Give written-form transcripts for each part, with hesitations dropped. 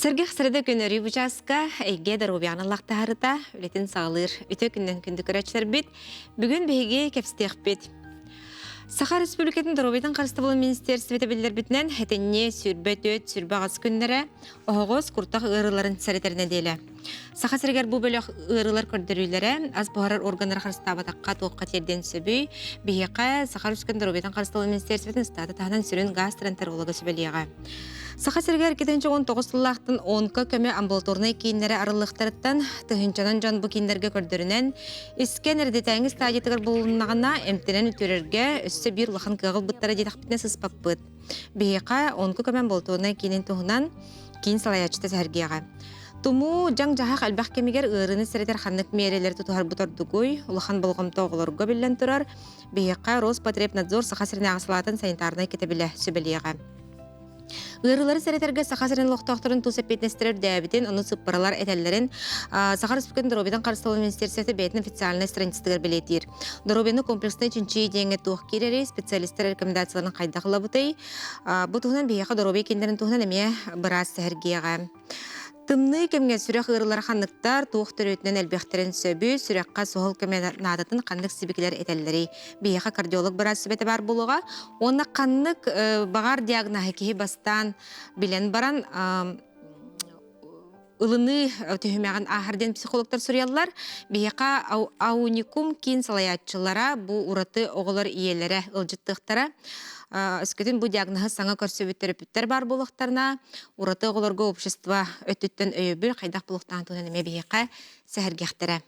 Сэргэх сырыда күн өрүү бучааска эйгэ доруобуйаҕын ыллахтаһарыта үлэтин саҕалыыр үтүө күннэн күндү көрөөччүлэрбит. Бүгүн биһиги кэпсэтиэхпит. Саха Республикатын доруобуйатын харыстабылын министиэристибэтэ биллэрбитинэн, этинньи 24 28 күннэрэ оһоҕос куртах ыарыыларын сэрэтэр нэдиэлэ. Саха сиригэр бу бөлөх ыарыылар көрдөрүүлэрэ ас буһарар органнары харыстаабатахха туохха тиэрдиэн сөбүй? Биһиэхэ Саха Республикатын доруобуйатын харыстабылын министиэристибэтин ыстаата таһынан сүрүн гастроэнтеролога сүбэлиэҕэ. Саха сиригэр 2019 сыллаахтан онко көмө амбулаторнай кииннэрэ арыллыахтарыттан тыһыынчанан дьон бу кииннэргэ көрдөрүнэн искэн эрдэтээҥи стадиятыгар булуннаҕына эмтэнэн үтүөрэргэ өссө биир улахан кыаҕы ылбыттара диэтэхпитинэ сыспаппыт. Биһиэхэ онко көмө амбулаторнай киинин туһунан киин салайааччыта сэһэргиэҕэ. Тумуу, дьаҥ-дьаһах элбэх кэмигэр ыарыыны сэрэтэр ханнык миэрэлэри тутуһарбыт ордугуй? Улахан болҕомто оҕолорго биллэн турар. Биһиэхэ Роспотребнадзор Саха сиринээҕи салаатын санитарнай кэтэбилэ сүбэлиэҕэ. Ыарыылары сэрэтэргэ Саха сирин олохтоохторун тус эппиэтинэстэрэ үрдээбитин, ону сыппаралар этэллэрин Саха Республикатын доруобуйатын харыстабылын министерствота бэйэтин официальнай страницатыгар бэлиэтиир. Доруобуйаны комплекснай чинчийии диэҥҥэ туох киирэрий, специалистар рекомендацияларын хайдах ылабытый? Бу туһунан биһиэхэ доруобуйа кииннэрин туһунан эмиэ быраас сэһэргиэҕэ. Тымныы кэмҥэ сүрэх ыарыылара ханныктар, туох төрүөтүнэн элбэхтэрин сөбүй, сүрэххэ суһал көмө наадатын ханнык сибикилэр этэллэрий? Биһиэхэ кардиолог быраас сүбэтэ баар буолуоҕа. Уонна ханнык баҕар диагноһы киһи бастаан билэн баран ылыныы түһүмэҕин ааһар диэн психологтар суруйаллар. Биһиэхэ Ауникум киин салайааччылара бу ураты оҕолор ийэлэрэ ыалдьыттыахтара. Өскөтүн бу диагноһы саҥа көрсүбүт төрөппүттэр баар буолуохтарына, ураты оҕолорго общество өттүттэн өйөбүл хайдах булуохтааҕын туһунан эмиэ биһиэхэ сэһэргэхтэрэ.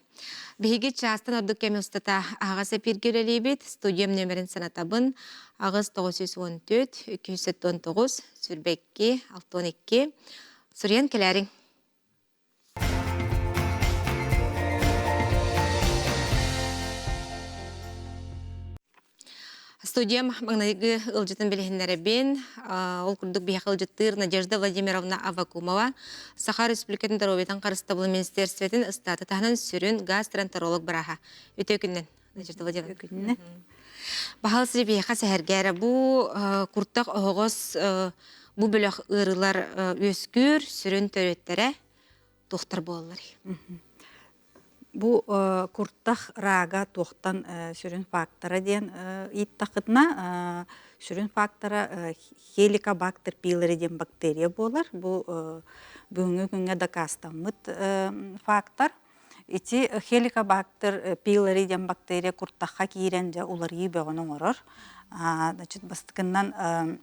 Биһиги чаастан ордук кэми устата аһаҕас эпииргэ үлэлиибит. Студиям нүөмэрин санатабын. 8 914 279 22 62. Суруйан кэлээриҥ. Студиям маҥнайгы ыалдьытын билиһиннэрэбин. Ол курдук биһиэхэ ыалдьыттыыр Надежда Владимировна Аввакумова, Саха Республикатын доруобуйатын харыстабылын министерствотын ыстааты таһынан сүрүн гастроэнтеролог бырааһа. Үтүө күнүнэн, Надежда Владимировна. Үтүө күнүнэн. Баһыл сири биһиэхэ сэһэргээр бу куртах оһоҕос бу бөлөх ыарыылар үөскүүр сүрүн төрүөттэрэ туохтар буолаллар? Бу куртах рага туохтан сүрүн фактора диэн ыйыттаххытына, сүрүн фактора хеликобактер пилори диэн бактерия буолар. Бу бүгүҥҥү күҥҥэ дакаастаммыт фактор. Ити хеликобактер пилори диэн бактерия куртахха киирэн дьэ уларыйыы бөҕөнү оҥорор. Значит, бастакыннан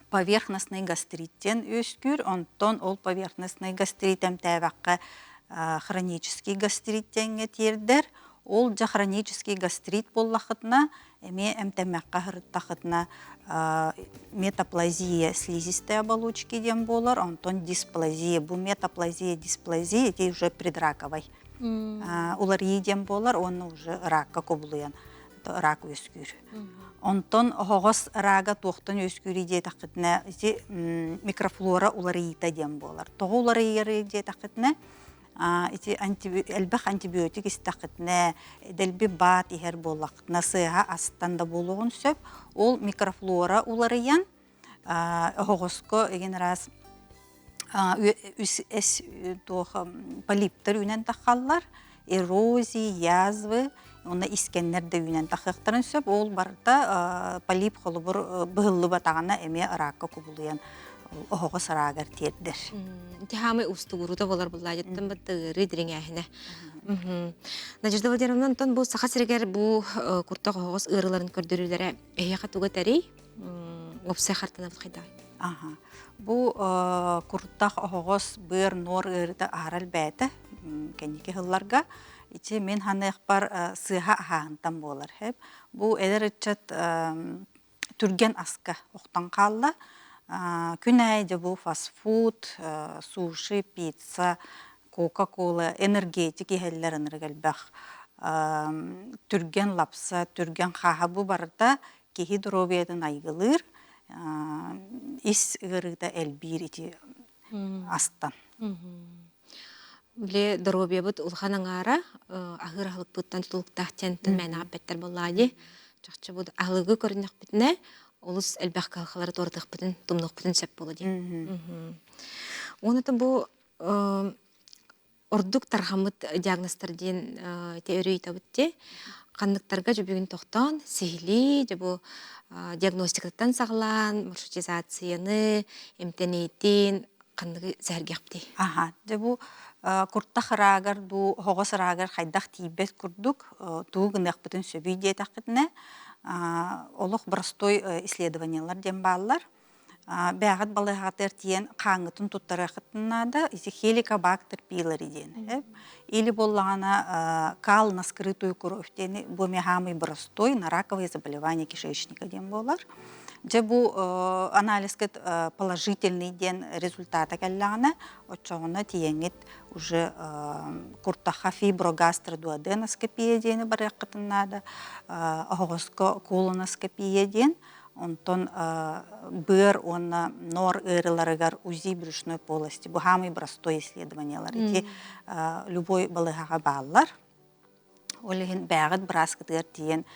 поверхностный гастрит диэн үөскүүр, онтон ол поверхностный гастрит эмтээбэххэ хронический гастрит диэҥҥэ тиэрдэр. Ол дьэ хронический гастрит буоллаххытына, эмиэ эмтэммэххэ сырыттаххытына метаплазия слизистой оболочки диэн буолар, онтон дисплазия. Бу метаплазия, дисплазия ити уже предраковай уларыйыы диэн буолар уонна уже ракка кубулуйан рак үөскүүр. Онтон оһоҕос рага туохтан үөскүүрүй диэтэххитинэ, ити микрофлора уларыйыыта диэн буолар. Тоҕо уларыйарый диэтэххитинэ, ити элбэх антибиотик истэххитинэ, дэлби баат иһэр буоллаххытына, сыаһа астан да буолуоҕун сөп. Ол микрофлора уларыйан, оһоҕоско эгин араас туох полиптар үүнэн таххаллар, эрозии, язвы, уонна искэннэр да үүнэн тахыахтарын сөп. Ол барыта полип холобур быһыллыбатаҕына эмиэ ракка кубулуйан оһоҕос раагар тиэрдэр. Ити хаамай устугуруута болар буллаадьыттан батта ыарыы дириҥээһинэ. Надежда Владимировна, онтон бу Саха сиригэр бу куртах оһоҕос ыарыыларын көрдөрүүлэрэ эһиэхэ туга тэрий? Уопсай хартыынабыт хайдаҕый? Аха. Бу куртах оһоҕос быар нуор ыарыыта аһара элбээтэ кэнники сылларга. Ити мин ханыахпар сыыһа аһааһынтан буолар. Бу эдэр ыччат түргэн аска охтон хаалла. Күн аайы дьэ бу фастфуд, суши, пицца, кока-кола, энергетик иһэллэр ынырык элбэх. Түргэн лапса, түргэн хааһа бу барыта киһи доруобуйатын айгылыыр, ис ыарыыта элбиир ити астан. Били доруобуйабыт улахан аҥаара аһыыр аһылыкпыттан тутулуктаах диэнтэн мээнэҕэ эппэттэр буоллаҕа дии. Чахчы бу аһылыгы көрүннэхпитинэ олус элбэх кыһалҕалары туоратыахпытын, тумнуохпутун сөп буолуо дии. Уонна бу ордук тарҕаммыт диагнозтар диэн ити өрүү ыйытабыт дии. Ханныктарга дьэ бүгүн тохтоон сиһилии дьэ бу диагностикаттан саҕалаан маршрутизацияны, эмтэниитин ханныгы сэһэргиэхпитий? Аха, дьэ бу куртах ыраагар дуу, оһоҕос ыраагар хайдах тиийбэт курдук тугу гыныахпытын сөбүй диэтэххитинэ, олох простой исследованиелар диэн бааллар. Бэйэҕит балыыһаҕытыгар тиийэн хааҥҥытын туттарыаххытын наада. Ити хеликобактер пилори диэн. Или буоллаҕына кал на скрытую кровь диэн бу эмиэ самый простой на раковые заболевания кишечника диэн буолар. Дьэ бу анализгыт положительный диэн результата кэллэҕинэ, оччоҕуна тиийэҥҥит уже куртахха фиброгастродуоденоскопия диэни барыаххытын наада, оһоҕоско колоноскопия диэн. Онтон быар уонна ноор ыарыыларыгар УЗИ брюшной полости бу самый простой исследованиялар ити любой балыыһаҕа бааллар. Ол иһин бэйэҕит бырааскытыгар тиийэн,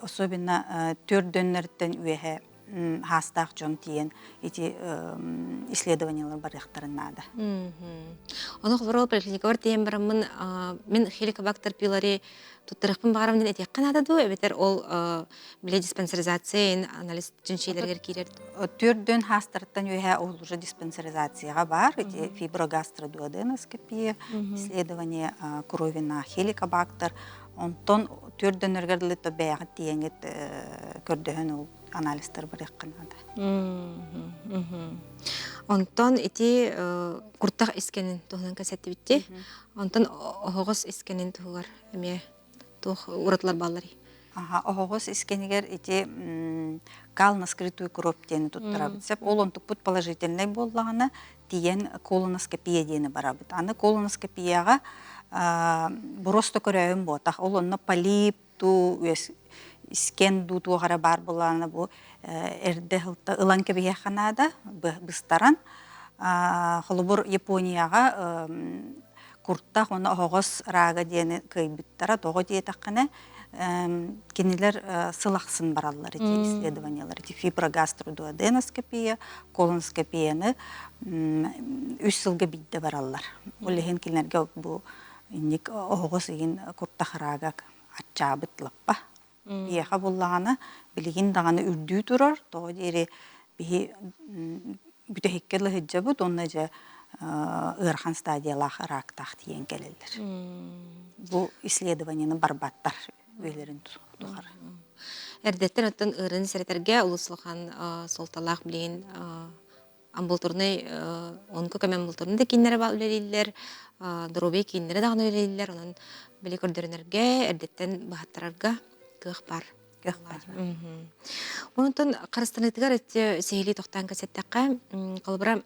особенно төрдөннөртөн үөһэ хаастаах дьон тиийэн ити исследованиялар барыахтарын наада. Ону холобура поликлиникабар тиийэн бараммын мин хеликобактер пилори туттарыахпын баҕарабын диэн этиэххэ наада дуу эбэтэр ол бile диспансеризация анализ чинчиилэригэр киирэр Төрдөн хаастарыттан үөһэ ол уже диспансеризацияҕа баар ити фиброгастродуоденоскопия, исследование крови на хеликобактер. Онтон төрдөнөргөр дылы бэйэҕит тиийэҥҥит көрдөһөн ол анализтар барыахха наада. Онтон ити куртах искэнин туһунан кэсэттибитти. Онтон оһоҕос искэнин туһугар эмиэ туох уратылар баалларый? Аха, оһоҕос искэнигэр ити кал на скрытую кровь диэни туттарабыт. Сөп, ол онтукпут положительнай буоллаҕына, тиийэн колоноскопия диэни барабыт. Аны колоноскопияҕа просто көрөөһүн буотах. Ол онно полип дуу, искен дуу туох эрэ баар буоллаҕына бу эрдэ ылан кэбиһиэххэ наада, быстаран. Холобур, Японияҕа куртах уонна оһоҕос рага диэни кыайбыттара. Тоҕо диэтэххинэ, кинилэр сыл ахсын бараллар ити исследованиялар. Ити фиброгастродуоденоскопия, колоноскопияны үс сылга биирдэ бараллар. Ол иһин кинилэргэ бу инник оһоҕос иһин куртах рага аччаабыт лаппа. Биһиэхэ буллаҕына билигин даҕаны үрдүү турар, тоҕо диэри биһи бүтэһиккэ лыһыддьабыт уонна дьэ ыарахан стадиялаах араактаах тиийэн кэлэллэр. Бу исследованиены барбаттар үйэлэрин тухары. Эрдэттэн оттон ыарыыны сэрэтэргэ олус улахан суолталаах билигин амбулаторнай онко көмө амбулаторнай да кииннэрэ үлэлииллэр, доруобуйа кииннэрэ даҕаны үлэлииллэр. Онон били көрдөрүнэргэ, эрдэттэн быһаттарарга кыах баар. Кыах баар. Онтон харыстаныытыгар өттө сиһилии тохтоон кэсэттэххэ, холобура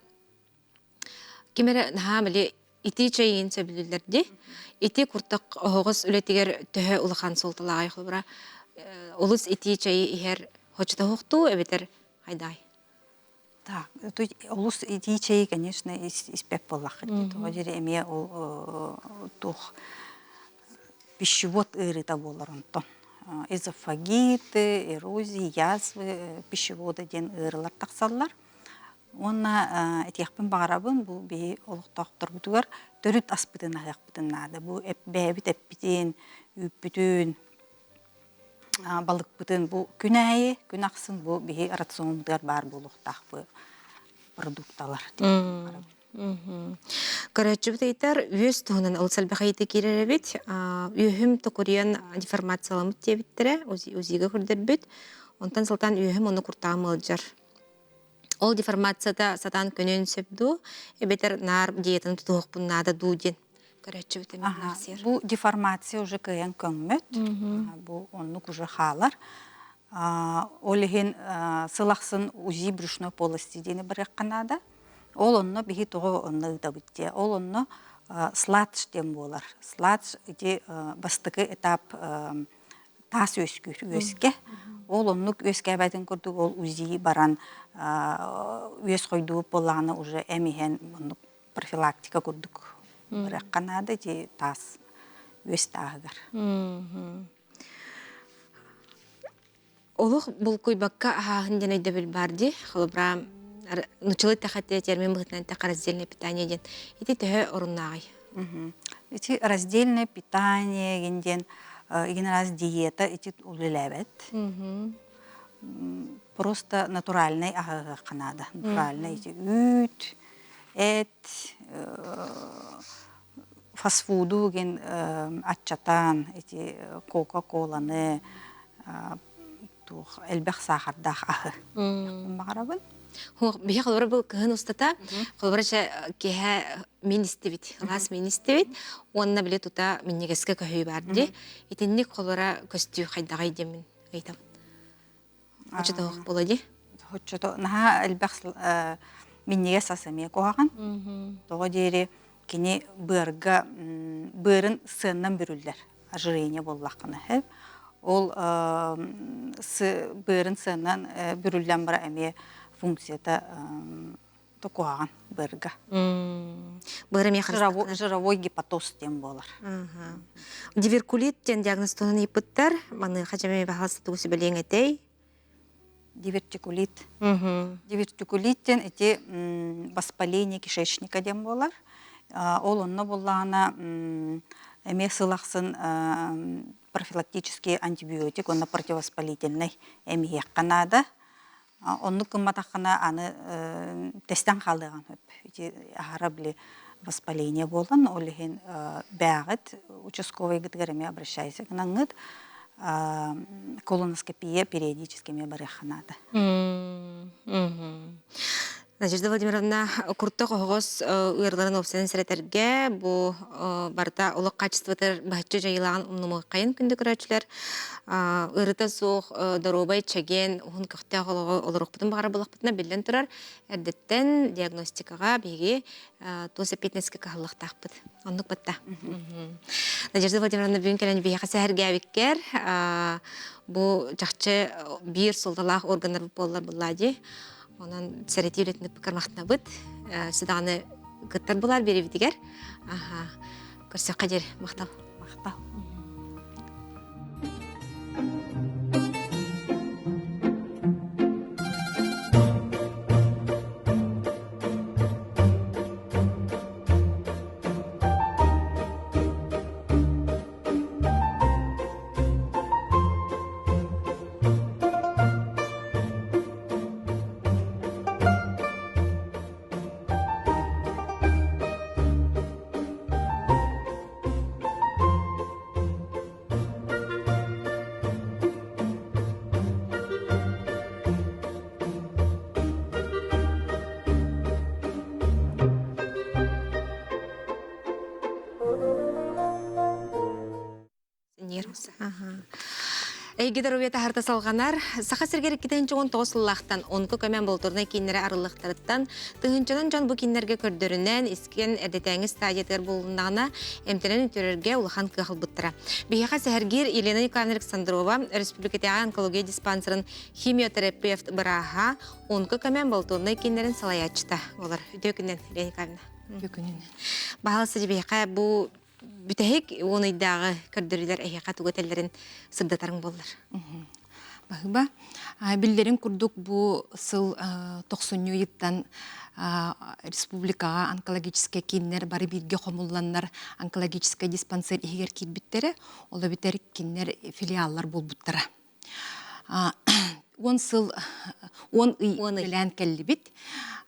ким эрэ наһаа били итии чэйин сөбүлүүллэр дии. Ити куртах оһоҕос үлэтигэр төһө улахан суолталааҕый холобура олус итии чэйи иһэр хочотоһуохтуу эбэтэр хайдаай? Так, олус итии чэйи, конечно, испэт буоллаххыт дии. Тоҕо диэри эмиэ ол туох пищевод ыарыыта буолар онтон. Эзофагиты, эрозии, язвы пищевода диэн ыарыылар тахсаллар. Уонна этиэхпин баҕарабын, бу биһи олохтоохторбутугар төрүт аспытын аһыахпытын наада. Бу бэйэбит эппитин, үүппүтүн, балыкпытын бу күн аайы, күн ахсын бу биһи рационмутугар баар буолуохтаах бу продукталар. Көрөөччүбүт ыйытар үөс туһунан олус элбэх ыйытыы киирэр эбит. Үөһүм токуруйан деформацияламмыт диэбиттэрэ, УЗИга көрдөрбүт. Онтон сылтаан үөһүм ону куртаҕым ыалдьар. Ол деформацията сатаан көнүөн сөп дуу, эбэтэр наар диетаны тутуһуохпун наада дуу диэн көрөөччүбүт эмиэ мунаарсыйар. Бу деформация уже кыайан көҥмөт, бу оннук уже хаалар. Ол иһин сыл ахсын УЗИ брюшной полости диэни барыахха наада. Ол онно биһи тоҕо онно ыытабыт диэ. Ол онно сладж диэн буолар. Сладж ити бастакы этап таас үөскүүр үөскэ. Ол оннук үөскээбэтин курдук ол УЗИ баран үөс хойдубут буоллаҕына уже эм иһэн оннук профилактика курдук барыахха наада ити таас үөс тааһыгар. Олох булкуйбакка аһааһын диэн өйдөбүл баар дии. Холобура, Нуччалыы тэхэтэ термин быһыытынан эттэххэ раздельное питание диэн. Ити төһө оруннааҕый? Ити раздельное питание диэн игин раз диета ити үлэлээбэт. Просто натуральный аһыахха наада. Натуральный ити үүт, эт, фастфуду ген аччатан ити кока-коланы туох элбэх саахардаах аһы баҕарабын. Биһи холобура бу кыһын устата холобура киһэ мин истибит, ылаас мин истибит уонна били тута минньигэскэ көһүү бар дии. Итинник холобура көстүү хайдаҕай диэммин ыйытабын. Оччотоох буола дии. Оччото наһаа элбэх минньигэс ас эмиэ куһаҕан. Тоҕо диэри кини быарга быарын сыаннан бүрүллэр ожирение буоллаххына ол быарын сыаннан бүрүллэн бара эмиэ функцията куһаҕан быарга. Быар эмиэ жировой гепатоз диэн буолар. Дивертикулит диэн диагнозтонун ыйыппыттар. Маныаха дьэ баһаалыста тугу сүбэлиэҥ этэй? Дивертикулит. Дивертикулит диэн ити воспаление кишечника диэн буолар. Ол онно буоллаҕына эмиэ сыл ахсын профилактический антибиотик уонна противовоспалительнай эмиһиэххэ наада. Оннук гымматаххына аны тэстэн хаалыаҕын сөп. Ити аһара били воспаление буолан, ол иһин бээҕит участковайгытыгар эмиэ обращайся гынаҥҥыт колоноскопия периодически эмиэ барыахха наада. Надежда Владимировна, куртах оһоҕос ыарыыларын уопсайынан сэрэтэргэ бу барыта олох качествотыгар быһаччы дьайыылааҕын умнумуоххайын күндү көрөөччүлэр. Ыарыыта суох доруобай, чэгиэн, уһун көхтөөх олоҕу олоруохпутун баҕарар буоллахпытына, биллэн турар, эрдэттэн диагностикаҕа биһиги туос эппиэтинэскэ кыһаллыахтаахпыт. Оннук батта. Надежда Владимировна бүгүн кэлэн биһиэхэ сэһэргээбиккэр бу чахчы биир суолталаах органнар буоллар буллаа дии. Онон сэрэтии үлэтин ыккармахтанабыт. Сыдаҕаны кыттар булар биэрибитигэр. Аха. Көрсөххө диэри махтал. Махтал. Эйгэ доруобуйа таһарта салҕанар. Саха сиригэр 2019 сыллаахтан онко көмө амбулаторнай кииннэрэ арыллыахтарыттан тыһыынчанан дьон бу кииннэргэ көрдөрүнэн искэн эрдэтээҥи стадиятыгар булуннаҕына эмтэнэн үтүөрэргэ улахан кыах ылбыттара. Биһиэхэ сэһэргиир Елена Николаевна Александрова республикатааҕы онкология диспансерын химиотерапевт бырааһа, онко көмө амбулаторнай кииннэрин салайааччыта буолар. Үтүө күнүнэн, Елена Николаевна. Үтүө күнүнэн. Баһаалыста биһиэхэ бу бүтэһик уон ыйдааҕы көрдөрүүлэр эһиэхэ тугу этэллэрин сырдатарыҥ буоллар. Баһыыба. Биллэрин курдук бу сыл тохсунньу ыйыттан республикаҕа онкологическай кииннэр бары бииргэ хомулланнар онкологическай диспансер иһигэр киирбиттэрэ. Ол эбэтэр кинилэр филиаллар буолбуттара. 10 сыл 10 ый үлэлээн кэллибит.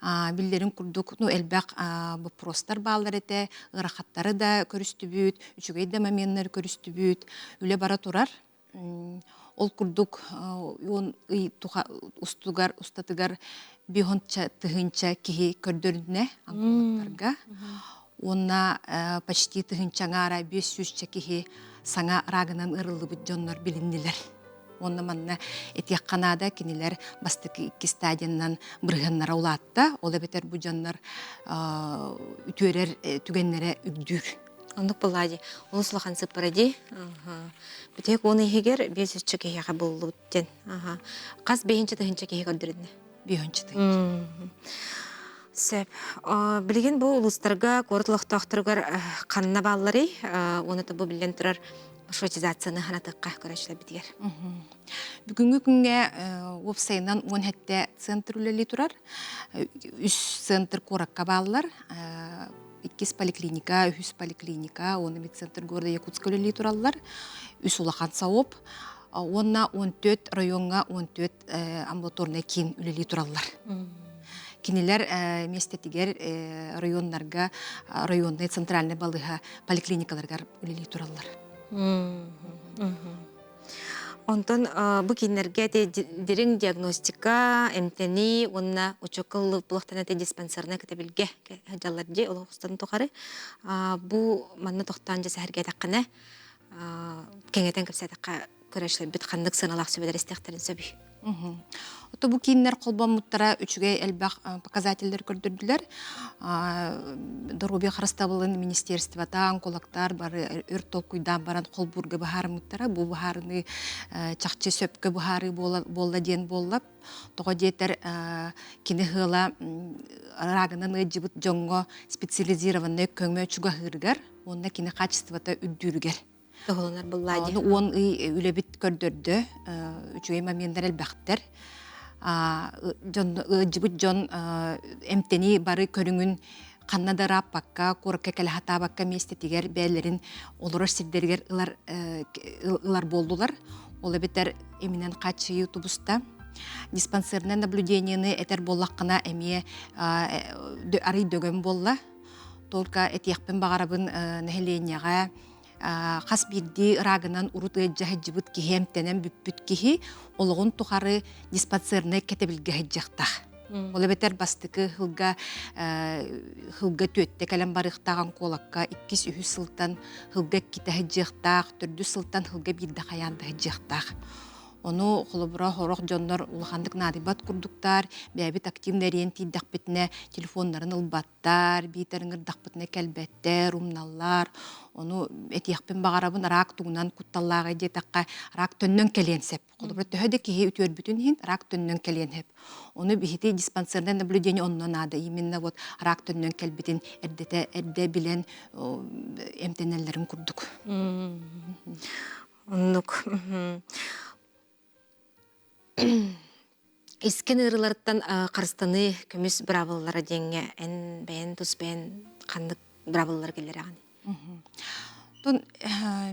Биллэрин курдук, ну, элбэх боппуруостар бааллар этэ, ыарахаттары да көрүстүбүт, үчүгэй да моменнары көрүстүбүт, үлэ бара турар. Ол курдук, 10 ый устугар, устатыгар бихонча тыһыынча киһи көрдөрүнэ онкологтарга. Уонна почти тыһыынча аҥаара 500 киһи саҥа рагынан ыарыллыбыт дьоннор билиннилэр. Уонна манна этиэххэ наада, кинилэр бастакы икки стадиянан бырыһыаннара улаатта. Ол эбэтэр бу дьоннор үтүөрэр түгэннэрэ үрдүүр. Оннук буоллаа дии. Олус улахан сыппара дии. Бүтэһик уон иһигэр биэс үччэ киһиэхэ буллубут диэн. Хас бэһинчэ тыһынча киһи көрдөрүннэ? Бэһинчэ тыһынча. Сөп. Билигин бу улуустарга куорат олохтоохторугар ханна баалларый? Уонна бу биллэн турар маршрутизацияны ханатыкка көрөөччүлэрбитигэр. Бүгүҥҥү күҥҥэ уопсайынан 17 центр үлэлии турар. Үс центр куоракка бааллар. Иккис поликлиника, үһүс поликлиника, уонна медцентр города Якутска үлэлии тураллар. Үс улахан САОП уонна 14 райоҥҥа 14 амбулаторнай киин үлэлии тураллар. Кинилэр миэстэтигэр районнарга районнай центральный балыыһа поликлиникаларыгар үлэлии тураллар. Онтон бу кинилэргэ дириҥ диагностика, эмтэнии уонна учуокка ыллыппылахтан этэ диспансернай кэтэбилгэ сылдьаллар дии олох устан тухары. Бу манна тохтоон дьэ сэһэргээтэххинэ кэҥэтэн кэпсээтэххэ көрөөччүлэрбит ханнык сыаналаах сүбэлэр истиэхтэрин сөбүй? Ото бу кииннэр холбоммуттара үчүгэй элбэх показателлэр көрдөрдүлэр. Доруобуйа харыстабылын министерствота, онкологтар бары өр толкуйдаан баран холбуурга быһаарыммыттара. Бу быһаарыныы чахчы сөпкө быһаарыы буолла диэн буолла. Тоҕо диэтэр кини ыала рагынан ыалдьыбыт дьоҥҥо специализированнай көмө чугаһыырыгар уонна кини качествота үрдүүрүгэр Туһуланар буллаа Ону 10 ый үлэбит көрдөрдө. Үчүгэй моменттар элбэхтэр. Дьон ыалдьыбыт дьон эмтэнии бары көрүҥүн ханна да ырааппакка, куоракка кэлэ сатаабакка миэстэтигэр бэйэлэрин олорор сирдэригэр ылар ылар буоллулар. Ол эбэтэр эминэн хааччыйыы тубуста. Диспансерное наблюдениены этэр буоллаххына эмиэ арый дөгөн буолла. Только этиэхпин баҕарабын нэһилиэнньэҕэ хас биирдии ыраагынан урут ыалдьа сылдьыбыт киһи эмтэнэн бүппүт киһи олоҕун тухары диспансернай кэтэбилгэ сылдьыахтаах. Ол эбэтэр бастакы сылга сылга түөттэ кэлэн барыахтаах онкологка иккис үһүс сылтан сылга иккитэ сылдьыахтаах, төрдүс сылтан сылга биирдэ хайаан да сылдьыахтаах. Ону холобура сорох дьоннор улаханнык наадыйбат курдуктар, бэйэбит активно эрийэн тиийдэхпитинэ телефоннарын ылбаттар, биитэр ыҥырдахпытына кэлбэттэр, умналлар. Ону этиэхпин баҕарабын, рак тугунан кутталлааҕый диэтэххэ, рак төннөн кэлиэн сөп. Холобура, төһө да киһи үтүөрбүтүн иһин, рак төннөн кэлиэн сөп. Ону биһиги диспансерное наблюдение онно наада. Именно вот рак төннөн кэлбитин эрдэтэ эрдэ билэн эмтэнэллэрин курдук. Оннук. Искин ыарыыларыттан харыстаныы көмүс быраабылалара диэҥҥэ эн бэйэн тус бэйэн ханнык быраабылалар киллэрэҕиний? Тон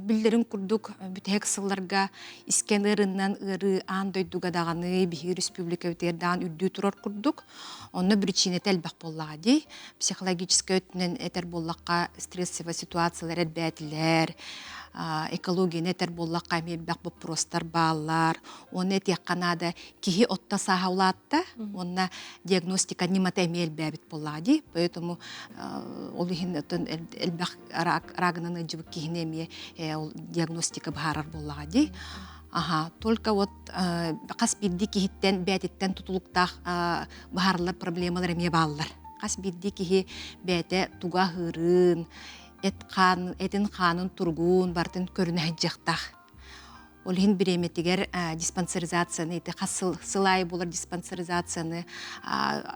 биллэрин курдук бүтэһик сылларга искэн ыарыынан ыарыы аан дойдуга даҕаны биһиги республикабытыгар даҕаны үрдүү турар курдук. Онно причинэтэ элбэх буоллаҕа дии. Психологическай өттүнэн этэр буоллахха стрессовая ситуациялар элбээтилэр, экологияны этэр буоллахха эмиэ элбэх боппуруостар бааллар. Уонна этиэххэ наада киһи отто сааһа улаатта уонна диагностика ньымата эмиэ элбээбит буоллаҕа дии. Поэтому ол иһин элбэх рагынан ыалдьыбыт киһини эмиэ ол диагностика быһаарар буоллаҕа дии. Аха, только вот хас биирдии киһиттэн бэйэтиттэн тутулуктаах быһаарыллар проблемалар эмиэ бааллар. Хас биирдии киһи бэйэтэ туга аһыырын, эт хаан, этин хаанын туругун барытын көрүнэ сылдьыахтаах. Ол иһин бириэмэтигэр диспансеризацияны ити хас сыл, сыл аайы буолар диспансеризацияны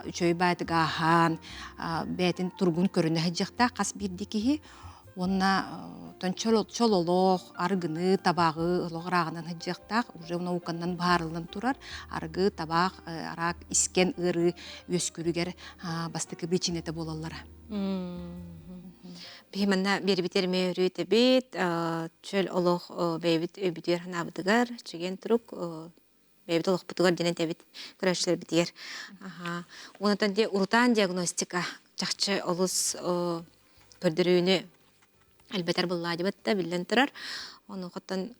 үчүгэй баайтык ааһан бэйэтин туругун көрүнэ сылдьыахтаах хас биирдии киһи уонна чол олох арыгыны табааҕы олох ырааҕынан сылдьыахтаах уже науканан быһаарыллан турар арыгы табаах араак искэн ыарыы үөскүүрүгэр бастакы причинэтэ буолаллара. Биһи манна биэрбитер эмиэ өрүү этэбит, чөл олох бэйэбит өйбүтүгэр санаабытыгар, чэгиэн турук бэйэбит олохпутугар диэн этэбит көрөөччүлэрбитигэр. Уонна урутаан диагностика чахчы олус көрдөрүүнү элбэтэр быллаадьыбат да биллэн турар. Онуохаттан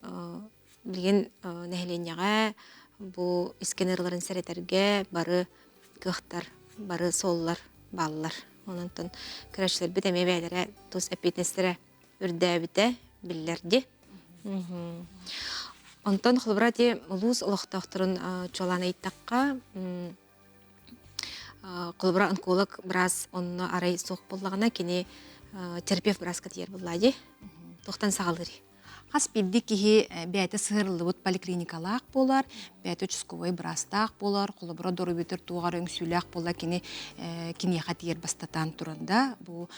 билигин нэһилиэнньэҕэ бу искэн ыарыыларын сэрэтэргэ бары кыахтар, бары суоллар бааллар. Онон көрөөччүлэрбит эмиэ бэйэлэрэ тус эппиэтинэстэрэ үрдээбитэ биллэр дии. Онтон холобура ити улуус олохтоохторун чуолаан ыйыттахха, холобура онколог быраас онно арай суох буоллаҕына кини терапевт бырааска тиийэр буоллаа дии. Туохтан саҕалыырый? Хас биирдии киһи бэйэтэ сыһыарыллыбыт поликлиникалаах буолар, бэйэтэ участковай быраастаах буолар, холобура доруобуйатыгар туох эрэ үҥсүүлээх буолла кини киниэхэ тиийэр бастатан туран да бу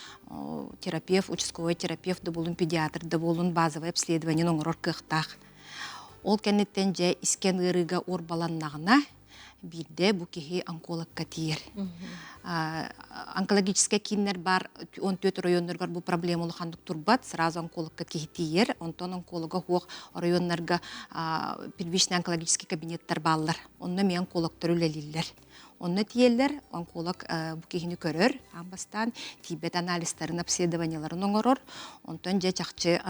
терапевт, участковай терапевт да буолун, педиатр да буолун базовое обследование оҥорор кыахтаах. Ол кэнниттэн дьэ искэн ыарыыга уорбаланнаҕына, биирдэ бу киһи онкологка тиийэр. Онкологическай кииннэр баар 14 оройуоннарыгар бу проблема улаханнык турбат, сразу онкологка киһи тиийэр. Онтон онколога суох оройуоннарга первичный онкологический кабинеттар бааллар. Онно эмиэ онкологтар үлэлииллэр. Онно тиийэллэр, онколог бу киһини көрөр, аан бастаан тиийбэт анализтарын, обследованиеларын оҥорор, онтон дьэ чахчы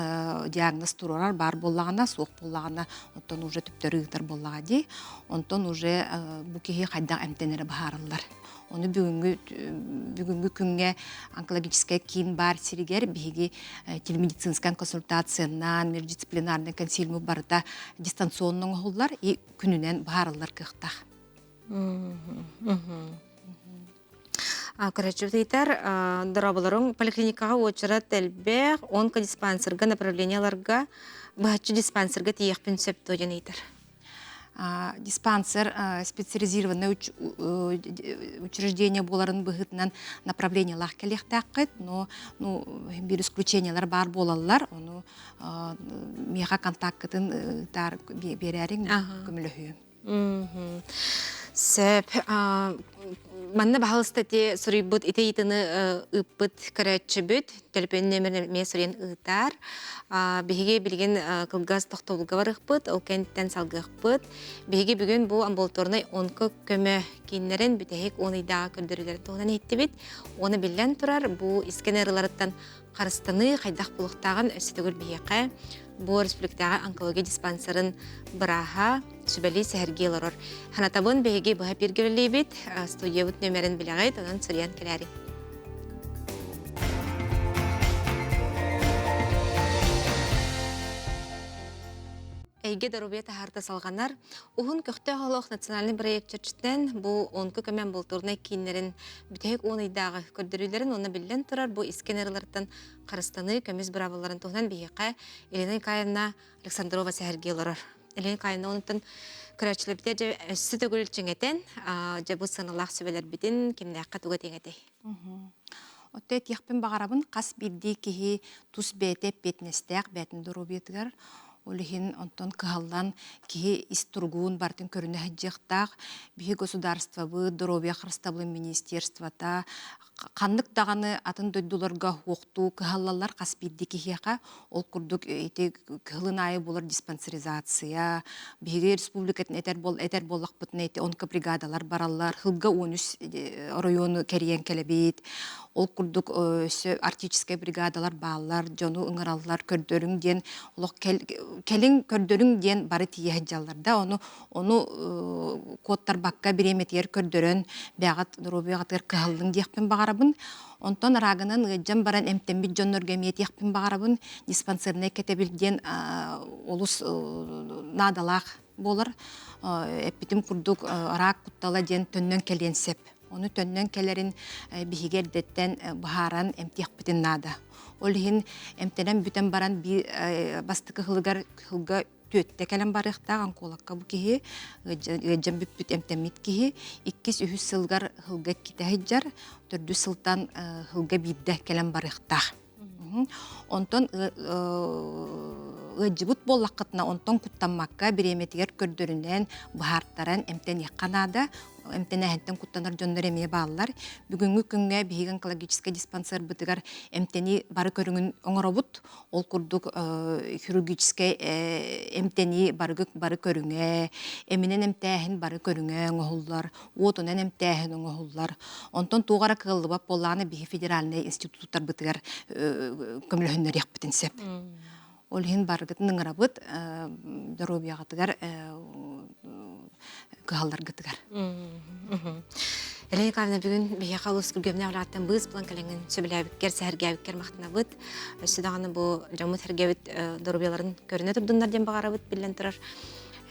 диагноз туруорар баар буоллаҕына, суох буоллаҕына, оттон уже төптөрү ыытар буоллаҕа дии. Онтон уже бу киһи хайдах эмтэнэрэ быһаарыллар. Ону бүгүҥҥү бүгүҥҥү күҥҥэ онкологическай киин баар сиригэр биһиги телемедицинскай консультациянан, междисциплинарный консилиум барыта дистанционно оҥоһуллар и күнүнэн быһаарыллар кыахтаах. Көрөөччүбүт ыйытар, дорооболоруҥ поликлиникаҕа уочарат элбэх, онкодиспансерга направлениеларга быһаччы диспансерга тиийиэхпин сөп дуо диэн ыйытар. Диспансер специализированное учреждение буоларын быһыытынан направлениелаах кэлиэхтээххит, но ну биир исключениелар баар буолаллар, ону миэхэ контаккытын ыытаар биэрээриҥ көмөлөһүөм. Сөп. Манна баһалыста ити суруйбут ити ыйытыны ыыппыт көрөөччүбүт төлөпүөн нүөмэрин эмиэ суруйан ыытаар. Биһиги билигин кылгас тохтобулга барыахпыт, ол кэнниттэн салгыахпыт. Биһиги бүгүн бу амбулаторнай онко көмө кииннэрин бүтэһик уон ыйдааҕы көрдөрүүлэрин туһунан иһиттибит. Уонна биллэн турар, бу искэн ыарыыларыттан харыстаныы хайдах буолуохтааҕын өссө төгүл биһиэхэ бу республикатааҕы онкология диспансерын бырааһа сүбэлии сэһэргии олорор. Ханатабын биһиги быһа бииргэ үлэлиибит, студиябыт нүөмэрин билэҕит, онон суруйан кэлээриҥ. Эйгэ доруобуйа таһаарта салҕанар. Уһун көхтөөх олох национальный проект чэрчитинэн бу онко көмө амбулаторнай кииннэрин бүтэһик уон ыйдааҕы көрдөрүүлэрин уонна биллэн турар бу искэн ыарыыларыттан харыстаныы көмүс быраабылаларын туһунан биһиэхэ Елена Николаевна Александрова сэһэргии олорор. Елена Николаевна онтон көрөөччүлэрбитигэр дьэ өссө төгүл чиҥэтэн дьэ бу сыаналаах сүбэлэрбитин кимнээххэ туга этиэҥ этэй? Оттон этиэхпин баҕарабын, хас биирдии киһи тус бэйэтэ эппиэтинэстээх бэйэтин доруобуйатыгар. Ол иһин онтон кыһаллан киһи ис туругун барытын көрүнэ сылдьыахтаах. Биһи государствобыт, доруобуйа харыстабылын министерствота ханнык даҕаны атын дойдуларга уохтуу кыһаллаллар хас биирдии киһиэхэ. Ол курдук ити кыһылын аайы буолар диспансеризация, биһиги республикатын этэр, бол, этэр буоллахпытына ити онкобригадалар бараллар, сылга 13 оройуону кэрийэн кэлэбит. Ол курдук өссө арктическай бригадалар бааллар, дьону ыҥыраллар, көрдөрүҥ диэн олох кэлиҥ көрдөрүҥ диэн бары тиийэ сылдьаллар да ону ону куоттарбакка бириэмэтигэр көрдөрөн бэйэҕит доруобуйаҕытыгар кыһаллыҥ диэхпин баҕарабын. Онтон рагынан ыалдьан баран эмтэммит дьоннорго эмиэ этиэхпин баҕарабын. Диспансернай кэтэбил диэн олус наадалаах буолар. Эппитим курдук рак куттала диэн төннөн кэлиэн сөп. Ону төннөн кэлэрин биһиги эрдэттэн быһааран эмтиэхпитин наада. Ол иһин эмтэнэн бүтэн баран бастакы сылыгар сылга түөттэ кэлэн барыахтаах онкологка бу киһи ыалдьан бүппүт эмтэммит киһи иккис үһүс сылгар сылга иккитэ сылдьар төрдүс сылтан сылга биирдэ кэлэн барыахтаах онтон ыалдьыбыт буоллаххытына онтон куттаммакка бириэмэтигэр көрдөрүнэн быһаартаран эмтэниэххэ наада эмтэнээһинтэн куттанар дьоннор эмиэ бааллар. Бүгүҥҥү күҥҥэ биһиги онкологическай диспансербытыгар эмтэнии бары көрүҥүн оҥоробут. Ол курдук хирургическай эмтэнии бары, бары көрүҥэ, эминэн эмтээһин бары көрүҥэ оҥоһуллар, уотунан эмтээһин оҥоһуллар. Онтон туох эрэ кыаллыбат буоллаҕына биһи федеральнай институттарбытыгар көмөлөһүннэриэхпитин сөп. Ол иһин барыгытын ыҥырабыт доруобуйаҕытыгар кыһалларгытыгар. Елена Николаевна бүгүн биһиэхэ олус күргүөмнээх үлэҕиттэн быыс булан кэлэҥҥин сөбүлээбиккэр, сэһэргээбиккэр махтанабыт. Өссө даҕаны бу дьоммут сэргэбит доруобуйаларын көрүнэ турдуннар диэн баҕарабыт биллэн турар.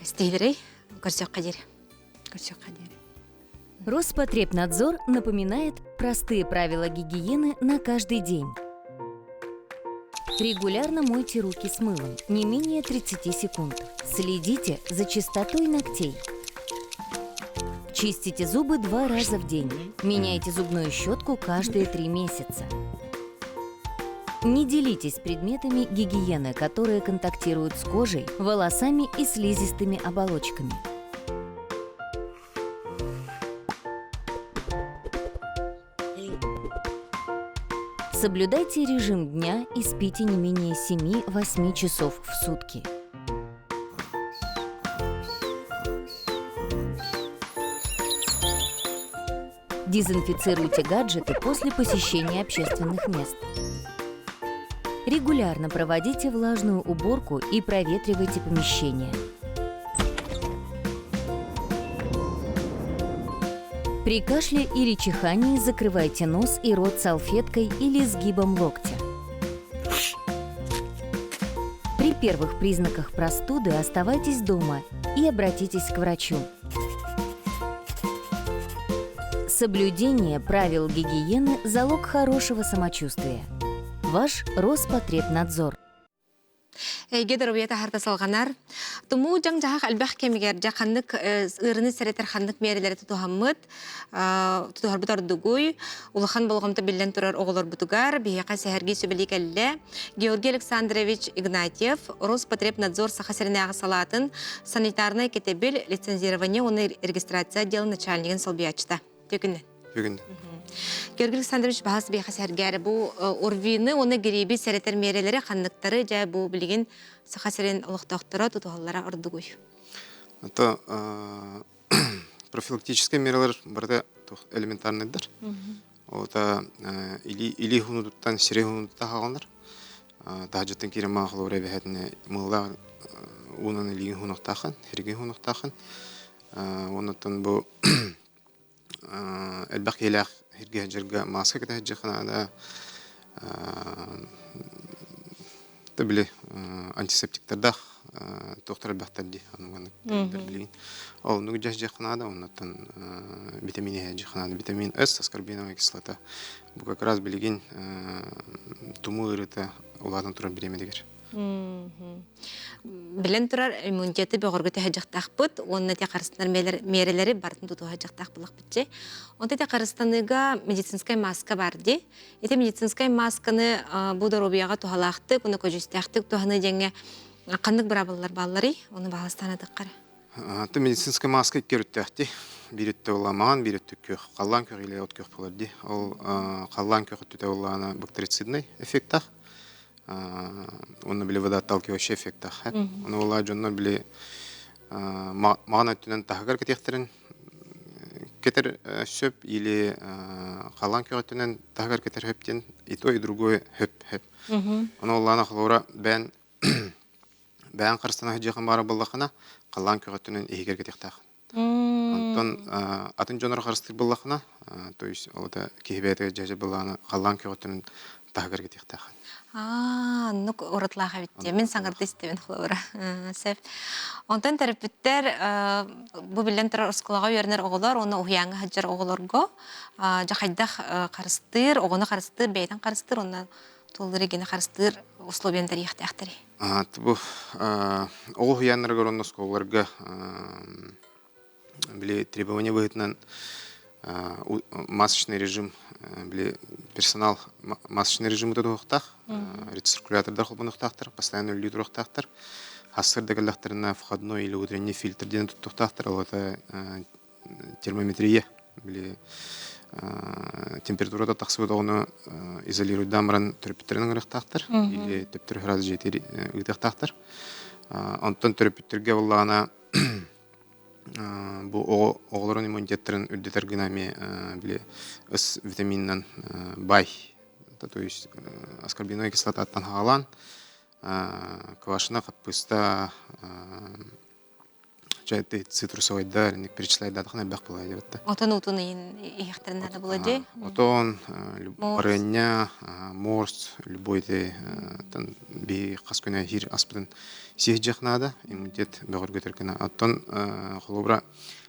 Истиһилэрэй, көрсүөххэ диэри. Көрсүөххэ диэри. Роспотребнадзор напоминает простые правила гигиены на каждый день. Регулярно мойте руки с мылом, не менее 30 секунд. Следите за чистотой ногтей. Чистите зубы два раза в день. Меняйте зубную щетку каждые три месяца. Не делитесь предметами гигиены, которые контактируют с кожей, волосами и слизистыми оболочками. Соблюдайте режим дня и спите не менее 7-8 часов в сутки. Дезинфицируйте гаджеты после посещения общественных мест. Регулярно проводите влажную уборку и проветривайте помещение. При кашле или чихании закрывайте нос и рот салфеткой или сгибом локтя. При первых признаках простуды оставайтесь дома и обратитесь к врачу. Соблюдение правил гигиены – залог хорошего самочувствия. Ваш Роспотребнадзор. Эйгэ доруобуйата аһарда салҕанар. Тумуу дьаҥ-дьаһах элбэх кэмигэр дьэ ханнык ыарыыны сэрэтэр ханнык миэрэлэри тутуһаммыт, тутуһарбыт ордугуй, улахан болҕомто биллэн турар оҕолорбутугар биһиэхэ сэһэргии сүбэлии кэллэ. Георгий Александрович Игнатьев, Роспотребнадзор Саха сиринээҕи салаатын санитарнай кэтэбил, лицензирование уонна регистрация отделын начальнигын солбуйааччыта. Түкүннэн. Бүгүн. Георгий Александрович баһас биэхэ сэргээри бу ОРВИны уонна гриби сэрэтэр миэрэлэри ханныктары дьэ бу билигин Саха сирин олохтоохторо тутуһаллара ордугуй? Это профилактическай мералар барыта элементарныйдар. Ота или хунутуттан сире хунутта хааланар. Таһдьыттан киирэн маахалура эбэһэтинэ мылла уунан илиин хунуктаахан, хиргин хунуктаахан. Оннуттан бу элбэх киһилээх сиргэ сылдьарга мааска кэтэ сылдьыахха наада. Да били антисептиктардаах туохтар элбэхтэр дии оннук билигин. Ол оннук дьаһдьыахха наада оннуттан витамин иһээдьиэххэ наада. Витамин С, аскорбиновая кислота. Бу как раз билигин тумуу ыарыыта улаатан турар бириэмэтигэр. Билэн турар иммунитеты бөҕөргөтө сылдьахтаахпыт уонна те харыстанар миэрэлэри барытын тутуһа сылдьахтаах булахпытчы. Онто те харыстаныыга медицинскай маска бар дии. Ити медицинскай масканы бу доруобуйаҕа туһалаахтык уонна көдьүүстээхтик туһаныы диэҥҥэ ханнык быраабылалар баалларый? Ону баһылыстаан атыккара. Аты медицинскай маска икки өрүттээхти. Биир өттө буолла маҥан, биир өттө күөх. Халлаан күөх или от күөх буолар дии. Ол халлаан күөх өттүтэ буоллаҕына бактерицидный эффектаах. Уонна били водоотталкивающий эффектаах. Ону буолла дьоннор били маҕан өттүнэн таһыгар кэтиэхтэрин кэтэр сөп или халлаан күөх өттүнэн таһыгар кэтэр хөп диэн и то и другое хөп хөп. Ону буоллаҕына холобура бэйэн бэйэн харыстана сылдьыаххын баара буоллаххына халлаан күөх өттүнэн иһигэр кэтиэхтээх. Онтон атын дьоннору харыстыыр буоллаххына, то есть ол это киһи бэйэтигэр дьэдьэ былаана халлаан күөҕүттэн таһыгар кэтиэхтээх. Аа, оннук уратылаах эбит дии. Мин саҥарды истэбин холобура. Сөп. Онтон төрөппүттэр бу биллэн турар оскуолаҕа үөрэнэр оҕолор уонна уһуйааҥҥа сылдьар оҕолорго дьэ хайдах харыстыыр, оҕону харыстыыр, бэйэтин харыстыыр уонна туллар эгини харыстыыр условияны тэрийиэхтээхтэрий? Бу оҕо уһуйааннарыгар уонна оскуолаларга били требование быһыытынан масочный режим били персонал масочный режимы тутуһуохтаах, рециркулятордар холбонуохтаахтар, постоянно үлэлии туруохтаахтар. Хассыр да кэллэхтэринэ входной или утренний фильтр диэн туттуохтаахтар, ол это термометрия били температурата тахсыбыт оҕону изолируйдаан баран төрөппүттэрин ыҥырыахтаахтар или төптөрү сразу дьиэтигэр ыытыахтаахтар. Онтон төрөппүттэргэ буоллаҕына бу оҕо оҕолорун иммунитеттарын үрдэтэр гына эмиэ били С витаминынан бай, то есть аскорбиновая кислотаттан хаалаан квашена хаппыста Чай цитрусовайдар, инник перечисляйдаатахына элбэх буолаа диэбитте. Отон уутун иһин иһиэхтэрин наада буолуо дии. Отон, барыанньа, морс, любой те би хас күнэ иһир аспытын сиһдьэх наада, иммунитет бөҕөргөтөр гына. Оттон холобура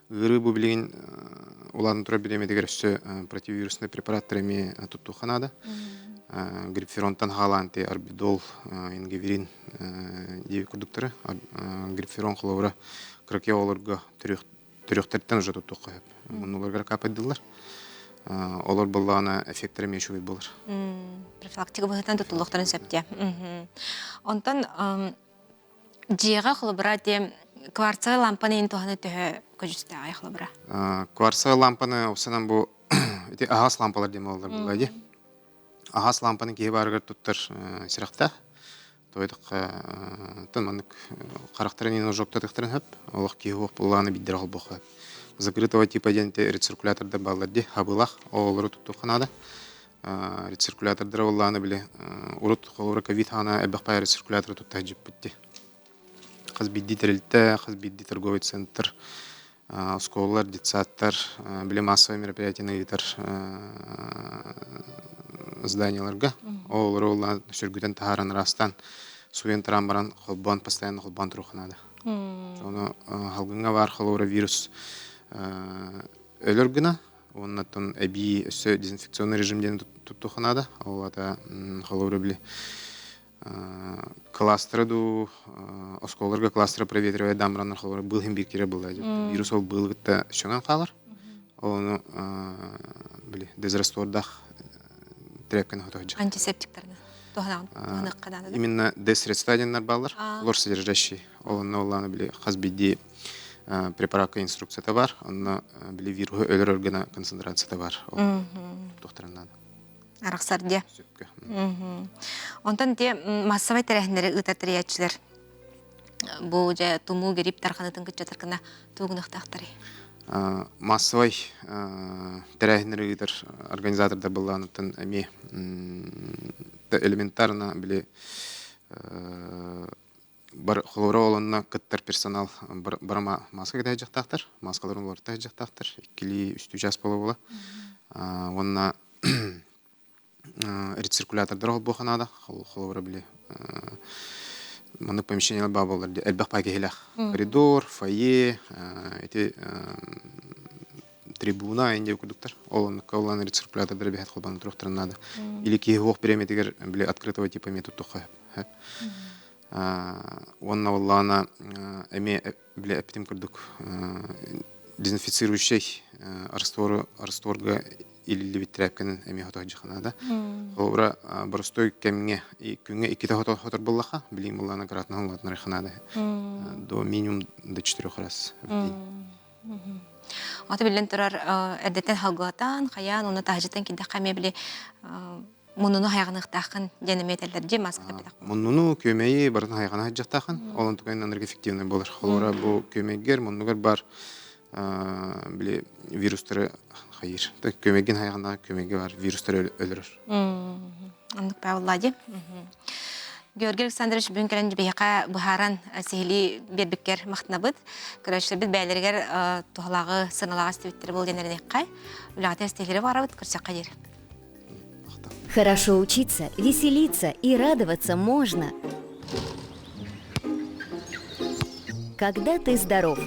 ыарыы бу билигин улаатан турар бириэмэтигэр өссө противовирусный препараттар эмиэ туттуохха наада. Грипферонтан хаалаан те арбидол, ингевирин диэбит курдуктары грипферон холобура кыракый оҕолорго төрүөхтэртэн уже туттуохха сөп. Муннуларыгар капайдыллар. Олор буоллаҕына эффектэрэ эмиэ үчүгэй буолар. Профилактика быһыытынан туттуллуохтарын сөп диэ. Онтон дьиэҕэ холобура диэ кварцевай лампаны иһин туһаны төһө көдьүүстээҕий холобура? Кварцевай лампаны осанан бу ити аһаас лампалар диэн буолаллар буолла дии. Аһаас лампаны киһи баарыгар туттар сирэхтээх. Тоойдохха тан маннык харахтарын иһин ожогтатыахтарын сөп. Олох киһи уох буоллаҕына биирдэрэ холбуохха сөп. Закрытого типа диэн рециркулятордар бааллар дии, хабылах, оҕолору туттуохха наада. Рециркулятордара буоллаҕына били урут холобура ковид хаана элбэх баайы рециркуляторы тутта сылдьыппыт дии. Хас биирдии тэрилтэ, хас биирдии торговый центр, оскуолалар, детсадтар, били массовай мероприятиены ыытар зданиеларга оҕолору уоллаан сүргүтэн таһааран ыраастаан суйан тараан баран холбоон постоянно холбоон туруохха наада. Ону халгыҥҥа баар холобура вирус өлөр гына уоннаттан эбии өссө дезинфекционный режим диэн туттуохха наада. Ол аата холобура били кластеры дуу оскуолаларга кластеры проветривать дамранар холобура быыл иһин биир киирэр буолла вирус ол быыл кытта сөҥөн хаалар ону били дезраствордаах тряпканы хотоһдьах антисептиктарына туһаныахха наада именно дезсредства диэннэр бааллар хлор содержащий ол онно оллааны били хас биирдии препаратка инструкцията бар онно били вируһу өлөрөр гына концентрацията бар ол туохтарын наада арахсар диэ. Сөпкө. Онтон те массовай тэрээһиннэри ыытар тэрийээччилэр бу дьэ тумуу грипп тарханытын кыччатар гына тугунахтаахтарый? Массовай тэрээһиннэри ыытар организатордар быллааныттан эмиэ элементарно били бар холобура олонно кыттар персонал барама маска кэтэ сылдьыахтаахтар, маскаларын уларыта сылдьыахтаахтар, иккилии үстүү чаас буола-буола. Уонна рециркулятордары холбуохха наада. Холобура били маннык помещениелар баа буоллар элбэх паа киһилээх. Коридор, фойе, ити трибуна инде курдуктар. Ол оннукка улаан рециркулятордары бэһэт холбоон туруохтарын наада. Или киһи уох бириэмэтигэр били открытого типа эмиэ туттуохха сөп. Уонна буоллаҕына эмиэ били эппитим курдук дезинфицирующий раствору растворга илиллибит тряпканы эмиэ хотоһдьуха наада. Холобура боростуой кэмҥэ күҥҥэ иккитэ хотор буоллахха, билигин буоллаҕына кратно улаатынарыха наада. До минимум до четырех раз в день. Ата биллэн турар эрдэттэн халгылатан, хайаан, уонна таһдьытан киирдэххэ эмиэ били муннуну хайҕаныахтааххын диэн эмиэ этэллэр дии маска тэппэтэх. Муннуну, күөмэйи барытын хайҕана сылдьыахтааххын. Ол онтукайын анарга эффективный буолар. Холобура бу күөмэйгэр, муннугар бар били вирустары хайыыр. Күөмэйгин хайҕана күөмэйгэ бар вирустары өлөрөр. Оннук Павел дии. Георгий Александрович бүгүн кэлэн биһиэхэ быһааран сиһилии биэрбиккэр махтанабыт. Көрөөччүлэрбит бэйэлэригэр туһалааҕы, сыаналааҕы истибиттэрэ буол диэн эрэниэххэ. Үлэҕитин истиһилэри баҕарабыт, көрсөххэ диэри. Хорошо учиться, веселиться и радоваться можно. Когда ты здоров.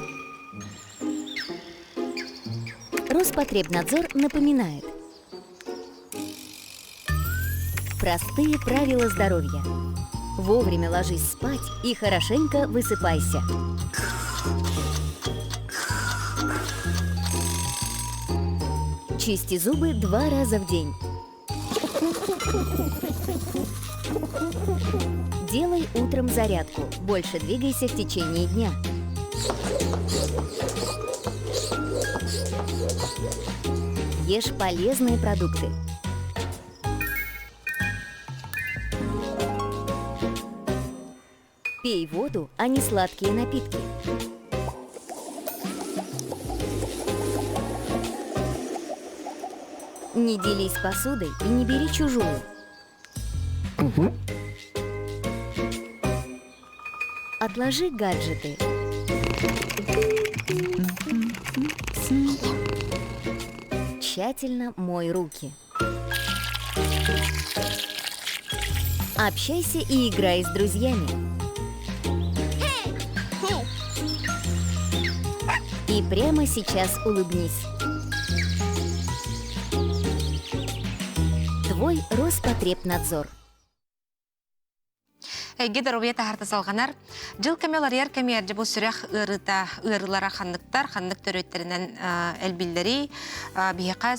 Роспотребнадзор напоминает – Простые правила здоровья. Вовремя ложись спать и хорошенько высыпайся. Чисти зубы два раза в день. Делай утром зарядку. Больше двигайся в течение дня. Ешь полезные продукты. Пей воду, а не сладкие напитки. Не делись посудой и не бери чужую. Отложи гаджеты. Тщательно мой руки. Общайся и играй с друзьями. И прямо сейчас улыбнись. Твой Роспотребнадзор. Эйгэ доруобуйа таһаарта салҕанар. Дьыл кэмэ уларыйар кэмигэр дьэ бу сүрэх ыарыыта ыарыылара ханныктар, ханнык төрүөттэринэн элбиллэрий, биһиэхэ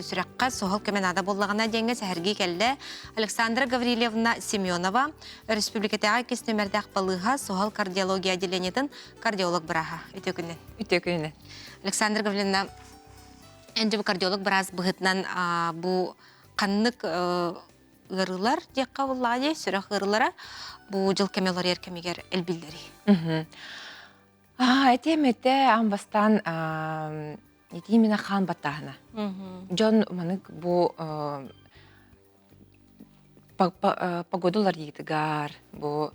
сүрэххэ суһал көмө наада буоллаҕына диэҥҥэ сэһэргии кэллэ. Александра Гаврильевна Семенова, өрөспүүбүлүкэтээҕи иккис нүөмэрдээх балыыһа суһал кардиология отделениетын кардиолог бырааһа. Үтүө күнүнэн. Үтүө күнүнэн. Александра Гаврильевна, эн дьэ бу кардиолог быраас быһыытынан бу ханнык ыарыылар диэххэ буллаҕа дии, сүрэх ыарыылара бу дьыл кэмэ уларыйар кэмигэр элбиллэрий? Этиэм этэ аан бастаан ити именно хаан баттааһына. Дьон манык бу погода уларыйыытыгар, бу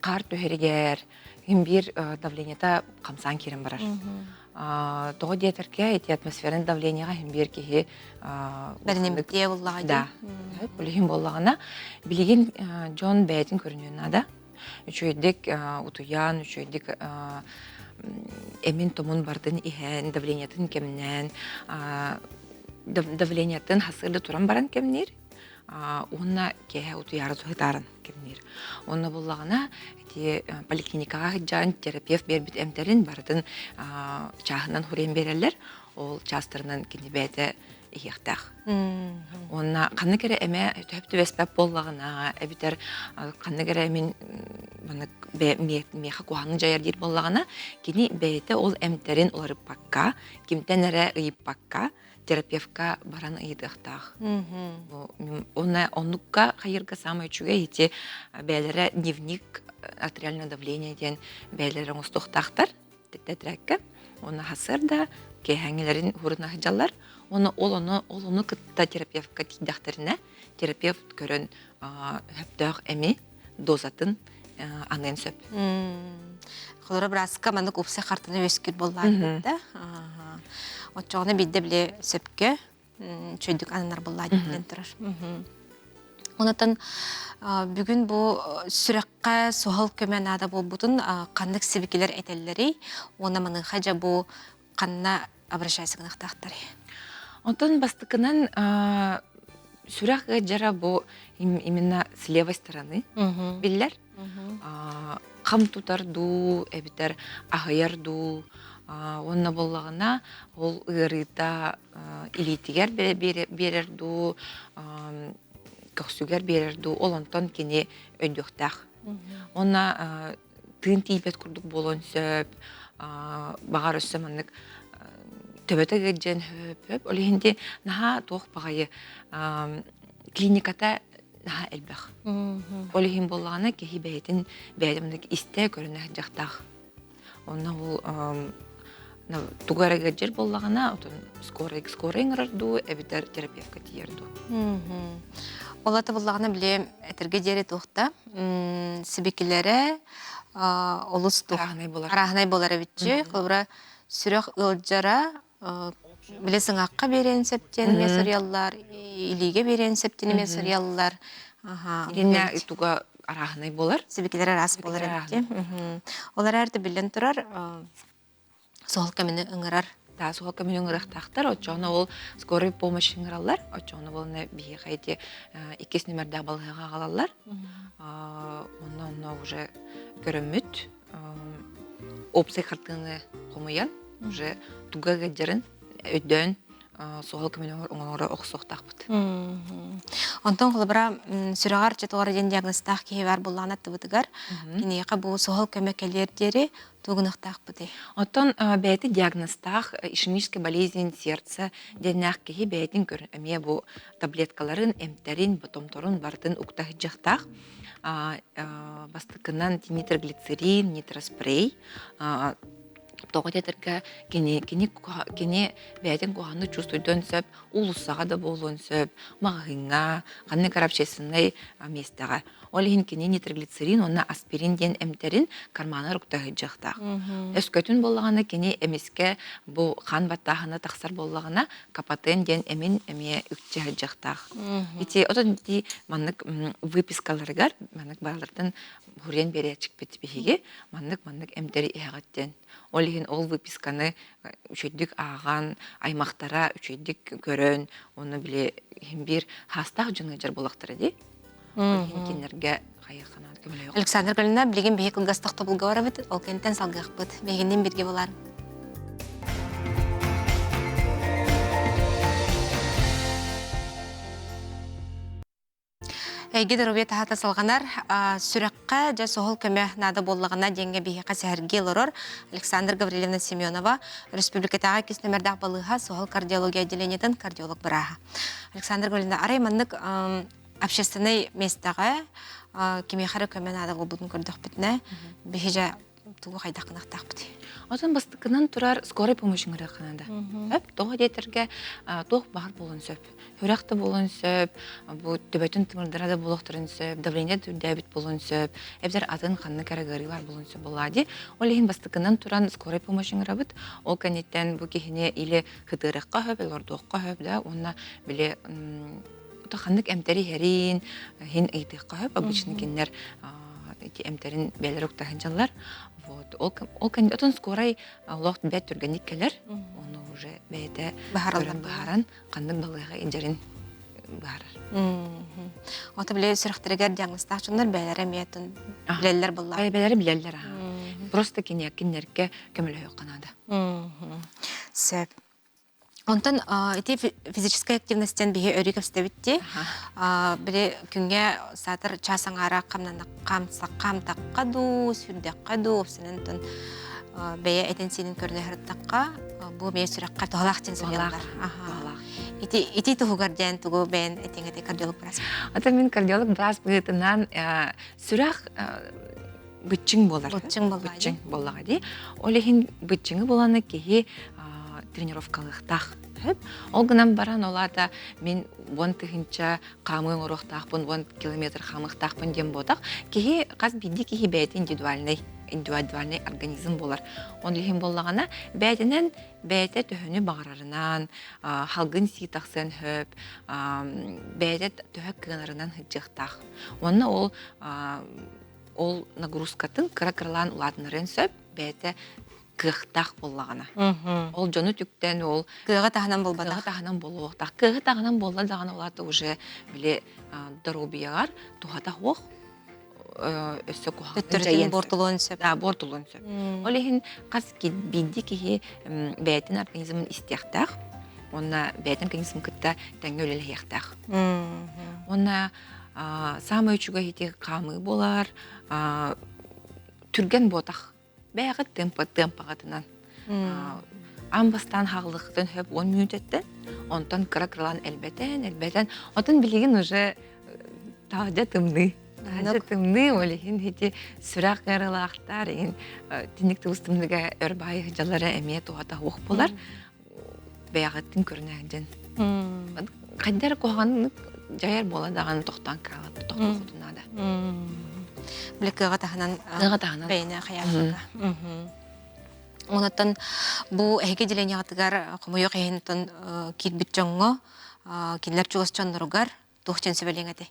хаар түһэригэр ким биир давлениета хамсаан киирэн барар. Тоҕо диэтэргэ ити атмосферный давлениеҕа иһин биир киһи бэринимтиэ буоллаҕа да билигин буоллаҕына билигин дьон бэйэтин көрүнүөн наада үчүгэйдик утуйан үчүгэйдик эмин томун бардын иһэн давлениетын кэмнээн давлениетын хасыырда туран баран кэмниир уонна киэһэ утуйаары сытааран кэмниир. Онно буллаҕына ити поликлиникаҕа сылдьан терапевт биэрбит эмтэрин барытын чааһынан хуруйан биэрэллэр. Ол чаастарынан кини бэйэтэ иһиэхтээх. Уонна ханнык эрэ эмэ төһөп түбэспэт буоллаҕына, эбэтэр ханнык эрэ мин маннык миэхэ куһаҕаны дьайар диир буоллаҕына, кини бэйэтэ ол эмтэрин уларыппакка, кимтэн эрэ ыйыппакка, терапевтка баран ыйытыахтаах. Уонна оннукка хайырга саамай үчүгэй ити бэйэлэрэ дневник артериальное давление диэн бэйэлэрэ оҥостуохтаахтар тэтэрээккэ. Уонна хасыарда киэһээҥҥилэрин уһуруна сылдьаллар. Уонна ол ону ол ону кытта терапевтка тиийдэхтэринэ терапевт көрөн сөптөөх эми дозатын аныан сөп. Холоро бырааска маннык упса хартына үөскүүр буоллаан да. Оччоҕуна биирдэ били сөпкө чөйдүк ананар буоллаа диэн турар. Онотон бүгүн бу сүрэххэ суһал көмө наада буолбутун ханнык сибикилэр этэллэрий уонна маныаха дьэ бу ханна обращайся гыныахтаахтарый? Онтон бастакынан сүрэх ыалдьара бу именно с левой стороны биллэр. Хам тутар дуу, эбэтэр аһыйар дуу, уонна буоллаҕына ол ыарыыта илиитигэр биэрэр дуу, көхсүгэр биэрэр дуу, ол онтон кини өйдүөхтээх. Уонна тыын тиийбэт курдук буолуон сөп, баҕар өссө маннык төбөтө ыалдьыан сөп. Ол иһин ди наһаа туох баҕайы клиниката наһаа элбэх. Ол иһин буоллаҕына киһи бэйэтин бэйэтин маннык истэ көрүнэ сылдьахтаах. Онно ол тугу эрэ ыалдьар буоллаҕына, отон скорый скорый ыҥырар дуу, эбэтэр терапевтка тиийэр дуу. Ол ата буоллаҕына били этэргэ диэри туохта сибикилэрэ олус арааһынай буолар. Арааһынай буолар эбитчи. Холобура, сүрэх ыалдьара били сыҥаахха биэриэн сөп диэн эмиэ суруйаллар, илиигэ биэриэн сөп диэн эмиэ суруйаллар. Итиннэ туга арааһынай буолар. Сибикилэр араас буолар эбит. Ол эрээри биллэн турар, суһал көмөнү ыҥырар. Да, суһал көмөнү ыҥырыахтаахтар. Оччоҕуна ол скорый помощь ыҥыраллар. Оччоҕуна буолна биһиэхэ ити иккис нүмердээх балыыһаҕа аҕалаллар. Онно онно уже көрөммүт опция хартыыны хомуйан уже туга ыалдьарын өйдөөн суһал көмөнү оҥоро охсуохтаахпыт. Онтон холобура сүрэҕэр чотоҕор диэн диагнозтаах киһи баар буоллаҕына аттыбытыгар киниэхэ бу суһал көмө кэлиэр диэри тугунахтаахпытый? Оттон бэйэтэ диагнозтаах ишемическая болезнь сердца диэннээх киһи бэйэтин көрөн эмиэ бу таблеткаларын, эмтэрин, ботомторун барытын укта сылдьыахтаах. Бастакынан нитроглицерин, нитроспрей тоҕо диэтэргэ кини кини кини бэйэтин куһаҕаннык чувствуйдуон сөп, уулуссаҕа да буолуон сөп, маҕаһыыҥҥа, ханнык эрэ общественнай миэстэҕэ. Ол иһин кини нитроглицерин уонна аспирин диэн эмтэрин карманыгар укта сылдьыахтаах. Өскөтүн буоллаҕына кини эмискэ бу хаан баттааһына тахсар буоллаҕына капотен диэн эмин эмиэ үкчэ сылдьыахтаах. Ити отон ити маннык выпискаларыгар маннык баалартан хуруйан биэрээччикпит биһиги маннык маннык эмтэри иһэҕит диэн. Ол иһин ол выписканы үчүгэйдик ааҕан, аймахтара үчүгэйдик көрөн, онно били иһин биир хаастаах дьон ыалдьар буоллахтара дии. Ол иһин кинилэргэ Хайыахха наада көмөлөһүөх. Александр Галина, билигин биһи кылгас тохтобулга барабыт, ол кэнниттэн салгыахпыт. Биһигиннин бирге болар. Эйгэ доруобуйа таһата салҕанар. Сүрэххэ дьэ суһал көмө наада буоллаҕына диэҥҥэ биһиэхэ сэһэргии олорор Александр Гаврильевна Семенова, республикатааҕы иккис нүмердээх балыыһа суһал кардиология отделениетын кардиолог бырааһа. Александр Гаврильевна, арай маннык общественнай миэстэҕэ кимиэхэ эрэ көмө наада буолбутун көрдөхпүтүнэ, биһи дьэ тугу хайдах гынахтаахпытый? Отон бастакынан турар скорой помощь ыҥырыахха наада. Сөп, тоҕо диэтэргэ туох баар буолуон сөп. Сүрэх да буолуон сөп, бу төбөтүн тымырдара да буолуохтарын сөп, давление да үрдээбит буолуон сөп, эбэтэр атын ханнык эрэ ыарыы баар буолуон сөп буоллаа дии. Ол иһин бастакынан туран скорой помощь ыҥырабыт. Ол кэнниттэн бу киһини или ытыарыахха сөп, олордуохха сөп да, уонна били ханнык эмтэри иһэрин иһин ыйытыахха сөп. Обычно кинилэр ити эмтэрин бэйэлэрэ уктаһынчаллар. Вот. Ол, ол отон скорай олох бэт түргэнник кэлэр. Ону уже бэйэтэ көрөн быһааран ханнык балыыһа илдьэрин быһаарар. Ото биле сүрэхтэригэр диагнозтаах дьоннор бэйэлэрэ эмиэ билэллэр буолла. Бэйэлэрэ билэллэр аха. Просто кинилэргэ көмөлөһүөххэ наада. Сөп. Онтон ити физическэй активностьтан биһи өрүү көстөбүт дии. Били күҥҥэ саатар час аҥаара хамтахха дуу, сүрдэххэ дуу, опсанан бэйэ этин-сиинин көрүнэ сырыттахха, бу бэйэ сүрэххэ туһалаах диэн суруйаллар. Ити ити туһугар диэн тугу бэйэн этиҥ эти кардиолог быраас. Ата мин кардиолог быраас быһыытынан сүрэх быччыҥ буолар. Быччыҥ буоллаҕа Быччыҥ буоллаҕа дии. Ол иһин быччыҥы буланы киһи тренировкалыахтаах. Ол гынан баран ол аата мин 10 000 хаамыы оҥоруохтаахпын, 10 километр хаамыахтаахпын диэн буотах. Киһи хас биирдии киһи бэйэтин индивидуальный индивидуальный организм буолар. Ол иһин буоллаҕына бэйэтинэн бэйэтэ төһөнү баҕарарынан, халгын сии тахсыан сөп, бэйэтэ төһө кыанарынан сылдьыахтаах. Уонна ол ол нагрузкатын кыра-кыралаан улаатыннарыан сөп, бэйэтэ кыахтаах буоллаҕына. Ол дьону түктэн ол кыаҕы таһынан буолбатах. Кыаҕы таһынан буолуохтаах. Кыаҕы таһынан буолла даҕаны ол аата уже били доруобуйаҕар туһата суох өссө куһаҕан дьайыан буортулуон сөп. Да, буортулуон сөп. Ол иһин хас биирдии киһи бэйэтин организмын истиэхтээх уонна бэйэтин организмын кытта тэҥҥэ үлэлэһиэхтээх. Уонна саамай үчүгэй ити хаамыы буолар, түргэн буотах. Бэйэҕит темпа темпаҕытынан. Аан бастаан хааллыххытын сөп 10 мүнүүтэттэн, онтон кыра-кыралаан элбэтэн, элбэтэн, отон билигин уже таһырдьа тымныы. Таһырдьа тымныы, ол иһин ити сүрэх ыарыылаахтар, иһин тинник тыбыс тымныыга өр баайы дьаллара эмиэ туһата суох буолар. Бэйэҕиттин көрүнэ сылдьан. Хайда эрэ куһаҕаннык дьайар буола даҕаны тохтоон хаалар, тохтуоххутун наада. Били кыаҕа таһынан Кыаҕа таһынан. бэйэни хайаабакка. Онтон бу эһиги отделениеҕытыгар хомойуох иһин киирбит дьоҥҥо, кинилэр чугас дьонноругар туох диэн сүбэлиэҥ этэй?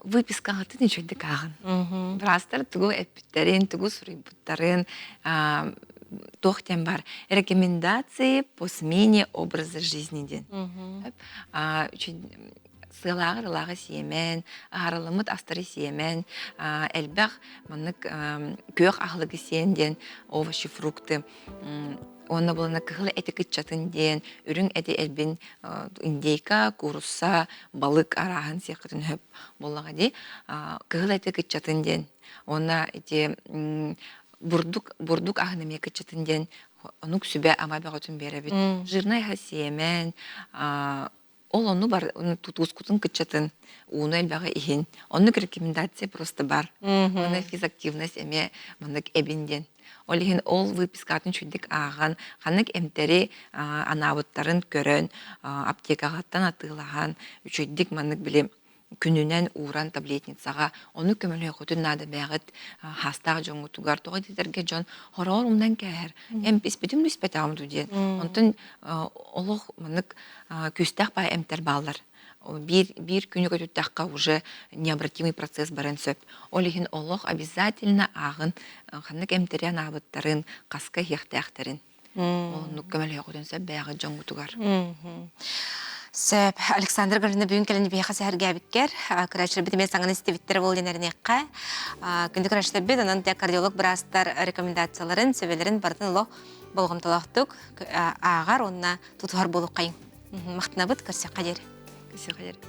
Выпискаҕытын үчүгэйдик ааҕын. Быраастар тугу эппиттэрин, тугу суруйбуттарын, туох диэн бар рекомендации по смене образа жизни диэн. Сыалааҕы ылааҕы сиэмэн, аһарылыммыт астары сиэмэн, элбэх маннык күөх аһылыгы сиэн диэн овощи, фрукты уонна буолана кыһыл эти кыччатын диэн үрүҥ эти элбин индейка, куурусса, балык арааһын сиэххитин сөп буоллаҕа дии. Кыһыл эти кыччатын диэн уонна ити бурдук бурдук аһын эмиэ кыччатын диэн онук сүбэ-ама бөҕөтүн биэрэбит. Жирнай аһы сиэмэн, ол ону бар тутуускутун кыччатын, ууну элбэҕи иһин. Оннук рекомендация просто бар. Уонна физактивность эмиэ маннык эбин диэн. Ол иһин ол выпискатын үчүгдүк ааҕан, ханнык эмтэри анаабыттарын көрөн, аптекаҕыттан атыылаһан, үчүгдүк маннык били күнүнэн ууран таблетницаҕа ону көмөлөһүөххүтүн наада бэйэҕит хаастаах дьоҥҥутугар тоҕо диэтэргэ дьон хороҕор умнан кээһэр эмп испитим да испэтэҕим дуу диэн онтон олох маннык күүстээх баай эмтэр бааллар биир биир күнү көтүттэххэ уже необратимый процесс баран сөп ол иһин олох обязательно ааҕын ханнык эмтэри анаабыттарын хаска иһиэхтээхтэрин оннук көмөлөһүөххүтүн сөп бэйэҕит дьоҥҥутугар. Сөп. Александр Галина бүгүн кэлэн биһиэхэ сэһэргээбиккэр, көрөөччүлэрбит эмиэ саҥаны истибиттэр буол диэн эрэниэххэ. Күндү көрөөччүлэрбит, онон те кардиолог быраастар рекомендацияларын, сүбэлэрин барытын олох болҕомтолоохтук ааҕар уонна тутуһар буолуоххайыҥ. Махтанабыт, көрсүөххэ диэри. Көрсүөххэ диэри.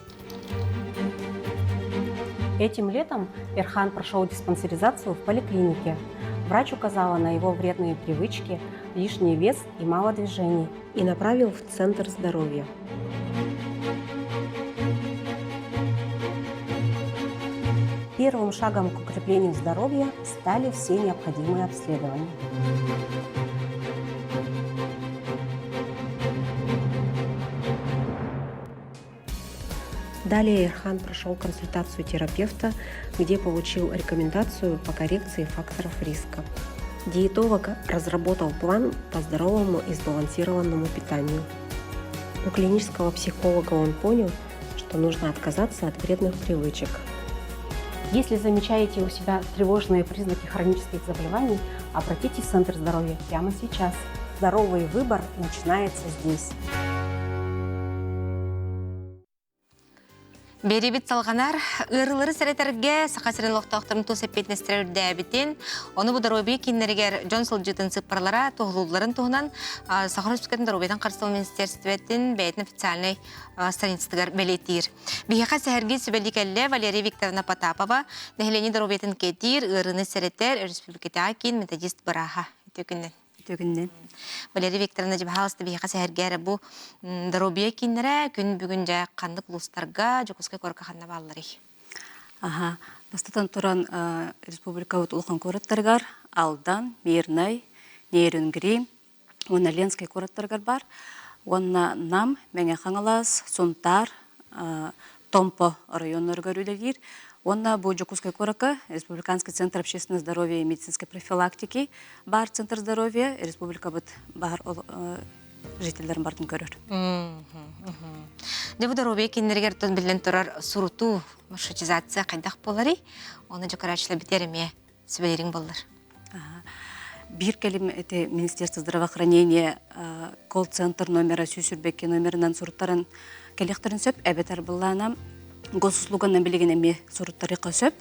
Этим летом Эрхан прошел диспансеризацию в поликлинике. Врач указала на его вредные привычки, лишний вес и мало движений. И направил в Центр здоровья. Первым шагом к укреплению здоровья стали все необходимые обследования. Далее Ирхан прошел консультацию терапевта, где получил рекомендацию по коррекции факторов риска. Диетолог разработал план по здоровому и сбалансированному питанию. У клинического психолога он понял, что нужно отказаться от вредных привычек. Если замечаете у себя тревожные признаки хронических заболеваний, обратитесь в Центр здоровья прямо сейчас. Здоровый выбор начинается здесь. Биэрибит салҕанар ыарыылары сэрэтэргэ Саха сирин олохтоохторун тус эппиэтинэстэрэ үрдээбитин, ону бу доруобуйа кииннэригэр дьон сылдьыытын сыппаралара туоһулуулларын туһунан Саха Республикатын доруобуйатын харыстабыл министерствотын бэйэтин официальнай страницатыгар бэлиэтиир. Биһиэхэ сэһэргии сүбэлии кэллэ Валерия Викторовна Потапова, нэһилиэнньэ доруобуйатын кэтиир, ыарыыны сэрэтэр өрөспүүбүлүкэтээҕи киин методист бырааһа. Үтүө күнүнэн. Үтүө Валерия Викторовна, пожалуйста, биһиэхэ сэһэргээ эрэ бу доруобуйа кииннэрэ күн бүгүн дьэ ханнык улуустарга, Дьокуускай куоракка ханна баалларый? Аха, бастатан туран республикабыт улахан куораттарыгар Алдан, Мирнай, Нерюнгри уонна Ленскэй куораттарыгар бар. Уонна Нам, Мэҥэ Хаҥалас, Сунтаар, Томпо оройуоннарыгар үлэлиир. Уонна бу Дьокуускай куоракка Республиканский центр общественного здоровья и медицинской профилактики баар центр здоровья республикабыт баар жителлэрин бартын көрөр. Дьэ бу доруобуйа кинилэригэр биллэн турар сурутуу маршрутизация хайдах буоларый? Оны дьокурааччылар битэр эмиэ сүбэлэриҥ буоллар. Биир кэлим эти Министерство здравоохранения колл-центр номера сүүсүрбэкки номерынан суруттаран кэлиэхтэрин сөп эбэтэр былаана госуслуганан билигин эмиэ суруттарыахха сөп.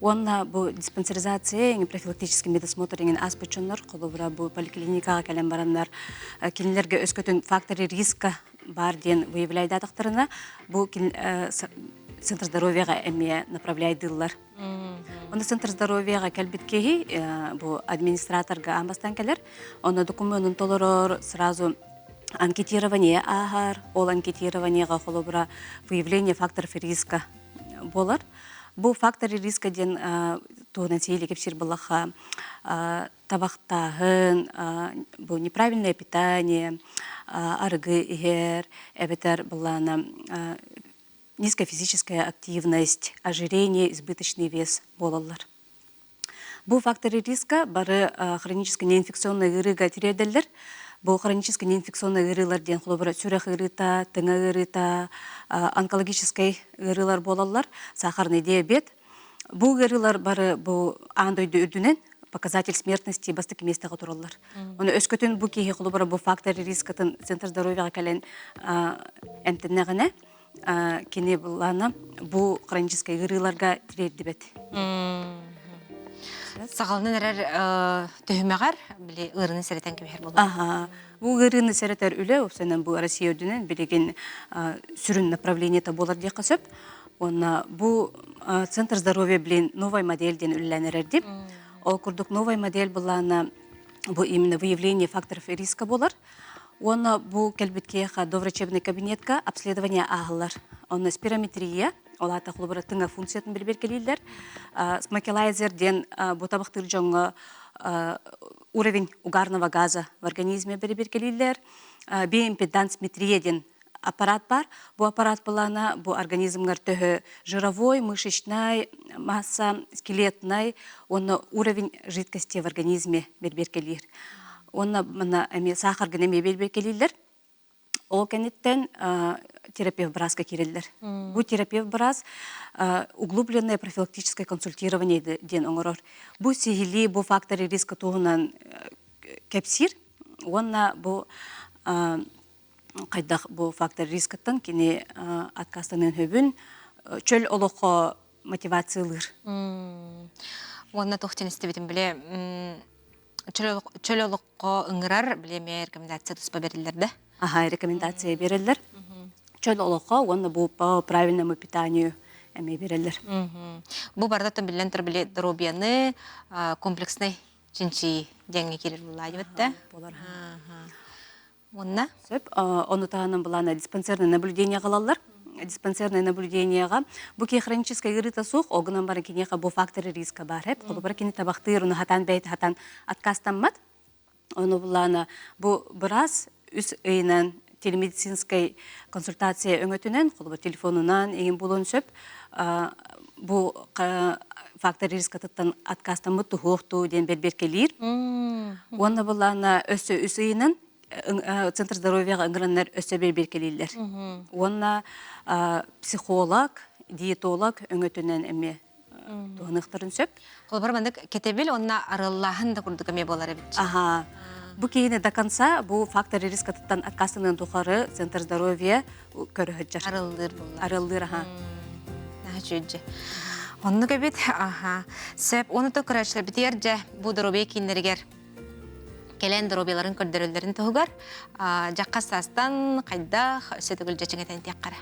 Уонна бу диспансеризация эҥин профилактический медосмотр эҥин ааспыт дьоннор холобура бу поликлиникаҕа кэлэн бараннар кинилэргэ өскөтүн факторы риска баар диэн выявляйдаатахтарына бу центр здоровьяҕа эмиэ направляйдыыллар. Онно центр здоровьяҕа кэлбит киһи бу администраторга аан бастаан кэлэр. Онно докумуонун толорор, сразу анкетирование ааһар. Ол анкетированиеға холобура выявление факторов риска буолар. Бу факторы риска диэн туһунан сиһилии кэпсиир буоллахха табахтааһын, бу неправильное питание, арыгы иһэр, эбэтэр былаана низкая физическая активность, ожирение, избыточный вес буолаллар. Бу факторы риска бары хроническай неинфекционнай ыарыыга тириэрдэллэр. Бу хроническай неинфекционнай ыарыылар диэн холобура сүрэх ыарыыта, тыҥа ыарыыта, онкологическай ыарыылар буолаллар, сахарный диабет. Бу ыарыылар бары бу аан дойду үрдүнэн показатель смертности бастакы миэстэҕэ тураллар. Оны өскөтүн бу киһи холобура бу фактор рискатын центр здоровьяҕа кэлэн эмтэннэҕинэ кини былаана бу хроническай ыарыыларга тириэрдибэт. Саҕаланан эрэр түһүмэҕэр били ыарыыны сэрэтэн кэбиһэр буолуо. Аха. Бу ыарыыны сэрэтэр үлэ уопсайынан бу Россия үрдүнэн билигин сүрүн направлениета буолар диэххэ сөп. Уонна бу Центр здоровья блин новая модель диэн үлэлээн эрэр дип. Ол курдук новая модель былаана бу именно выявление факторов риска буолар. Уонна бу кэлбит киһиэхэ доврачебный кабинетка обследование ааһыллар. Онно спирометрия, ол аата холобура тыҥа функциятын бирбиркэлииллэр. Смокелайзер диэн бу табахтыыр дьоҥҥо уровень угарного газа в организме бирбиркэлииллэр. Биоимпедансметрия диэн аппарат бар. Бу аппарат былаана бу организмҥар төһө жировой, мышечнай масса, скелетнай уонна уровень жидкости в организме бирбиркэлиир. Уонна манна эмиэ саахаргын эмиэ бирбиркэлииллэр. Ол кэнниттэн терапевт бырааска киирэллэр. Бу терапевт быраас углубленное профилактическое консультирование диэн оҥорор. Бу сиһилии бу факторы риска туһунан кэпсиир уонна бу. хайдах бу фактор рискаттан кини отказтаныан сөбүн чөл олоххо мотивациялыыр. Уонна туох диэн истибитим биле чөл олоххо ыҥырар биле эмиэ рекомендация туспа бериллэр да? Аха, рекомендация береллер. Чөл олоххо уонна бу по правильному питанию эмиэ береллер. Бу барыта биллэн турар биле здоровьяны комплекснай чинчии диэҥҥэ киирэр буллаадьыбыт да? Болар. Уонна? Сөп. Ону таһынан былаана диспансерное наблюдение галаллар. Диспансерное наблюдениеға бу ки хроническай ыарыыта суох, ол гынан баран киниэхэ бу факторы риска баар эп. Холобура кини табахтыыр, ону хатаан бэйэтэ хатаан отказтаммат. Ону былаана бу быраас үс ыйынан телемедицинскай консультация өҥөтүнэн, холобура телефонунан иҥин булуон сөп. Бу фактор рискатыттан отказтаммыт туһуохтуу диэн бэрбиэркэлиир. Уонна былаана өссө үс ыйынан Центр здоровьяҕа ыҥыраннар өссө бэрбиэркэлииллэр. Уонна психолог, диетолог өҥөтүнэн эмиэ туһаныахтарын сөп. Холобур, маннык кэтэбил уонна арыллааһын да курдук эмиэ буолар эбит. Аха. Бу киһини до конца бу фактор рискатыттан отказтаныан тухары Центр здоровья көрө сылдьар. Арыллыыр буолла. Арыллыыр, аха. Наһаа үчүгэй. Оннук эбит, аха. Сөп, уонна то көрөөччүлэрбитигэр дьэ бу доруобуйа кииннэригэр кэлэн доруобуйаларын көрдөрөллөрүн туһугар дьахха саастан хайдах өссө төгүл дьэчиҥэтэн этиэххэ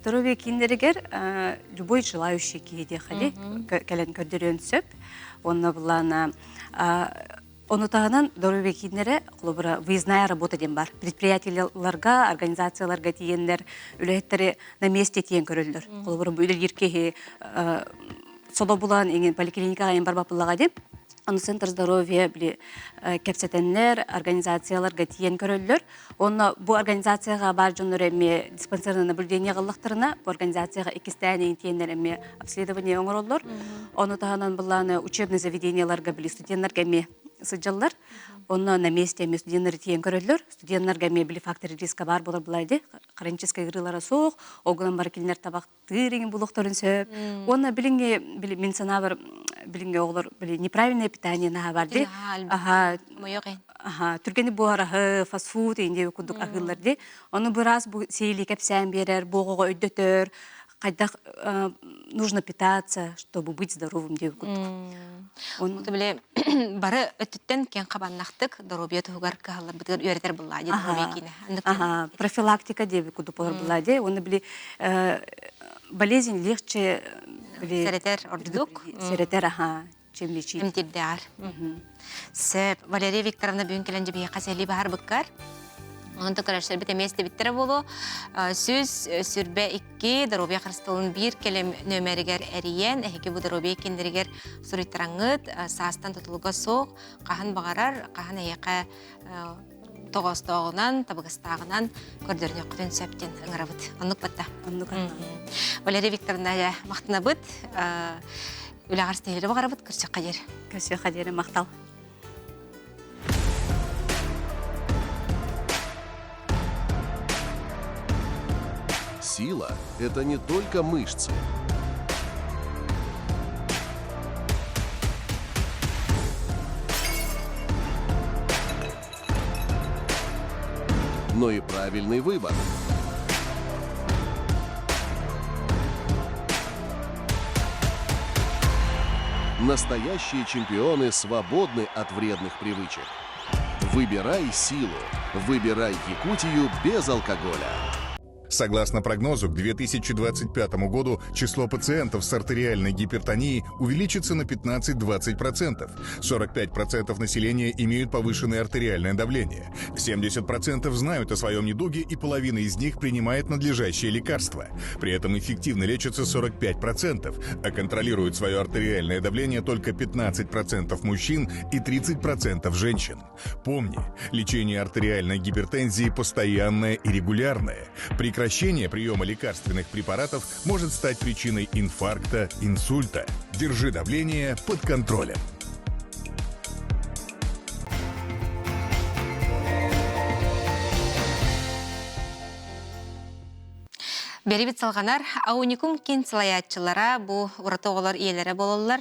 Здоровье кииннэригэр любой желающий киһи диэххэ кэлэн көрдөрүөн сөп. Онно былаана Ону таһынан здоровье кииннэрэ, холобура, выездная работа диэн бар. Предприятиеларга, организацияларга тиийэннэр үлэһиттэри на месте тиийэн көрөллөр. Холобура, бу үлэлиир киһи соло булан иҥин поликлиникаҕа иҥин барбаппыллаҕа дии. Аны центр здоровья били кэпсэтэннэр, организацияларга тиийэн көрөллөр. Онно бу организацияҕа баар дьоннор эмиэ диспансерное наблюдение ыллахтарына, бу организацияҕа иккистээн тиийэннэр эмиэ обследование оҥороллор. Ону таһынан былааны учебное заведениеларга били студеннарга эмиэ сылдьаллар. Онно на месте эмиэ студеннары тиийэн көрөллөр. Студеннарга эмиэ били фактор риска баар буолар былайды. Хроническай ыарыылара суох, ол гынан бары кинилэр табах тыырыҥ булуохтарын сөп. Уонна билиҥҥи били мин санаабар билиҥҥи оҕолор били неправильное питание наһаа бар ди. Аха аха түргэни буһараһы, фастфуд инди курдук аһыыллар ди. Ону быраас бу сиили кэпсээн биэрэр, бу оҕоҕо өйдөтөр, хайдах нужно питаться, чтобы быть здоровым диэбит курдук. Оны били бары өттүттэн киэҥ хабаннахтык доруобуйа туһугар кыһалларбытыгар үөрэтэр буллаа дии доруобуйа киинэ. Аха, профилактика диэбит курдук болар буллаа дии. Уонна били болезнь легче били сэрэтэр ордук. Сэрэтэр аха, чем лечить. Эмтирдээҕэр. Сөп. Валерия Викторовна бүгүн кэлэн дьэбиһиэхэ сэлии баһарбыккар. Онон көрөөччүлэрбит эмиэ истибиттэрэ буолуо. 122 доруобуйа харыстабылын биир кэлим нүөмэригэр эрийэн, эһиги бу доруобуйа кииннэригэр суруйтараҥҥыт, саастан тутулуга суох, хаһан баҕарар, хаһан эһиэхэ тоҕоостооҕунан, табыгастааҕынан көрдөрүнүөххүтүн сөп диэн ыҥырабыт. Оннук батта. Оннук. Валерия Викторовна, махтанабыт. Үлэҕэр ситиһиилэри баҕарабыт. Көрсүөххэ диэри. Көрсүөххэ диэри махтал. Сила – это не только мышцы. Но и правильный выбор. Настоящие чемпионы свободны от вредных привычек. Выбирай силу. Выбирай Якутию без алкоголя. Согласно прогнозу, к 2025 году число пациентов с артериальной гипертонией увеличится на 15-20%. 45% населения имеют повышенное артериальное давление. 70% знают о своем недуге и половина из них принимает надлежащие лекарства. При этом эффективно лечатся 45%, а контролируют свое артериальное давление только 15% мужчин и 30% женщин. Помни, лечение артериальной гипертензии постоянное и регулярное. Прекращение приема лекарственных препаратов может стать причиной инфаркта, инсульта. Держи давление под контролем. Бэрибит салҕанар Ауникум киин салайааччылара бу ураты оҕолор ийэлэрэ буолаллар.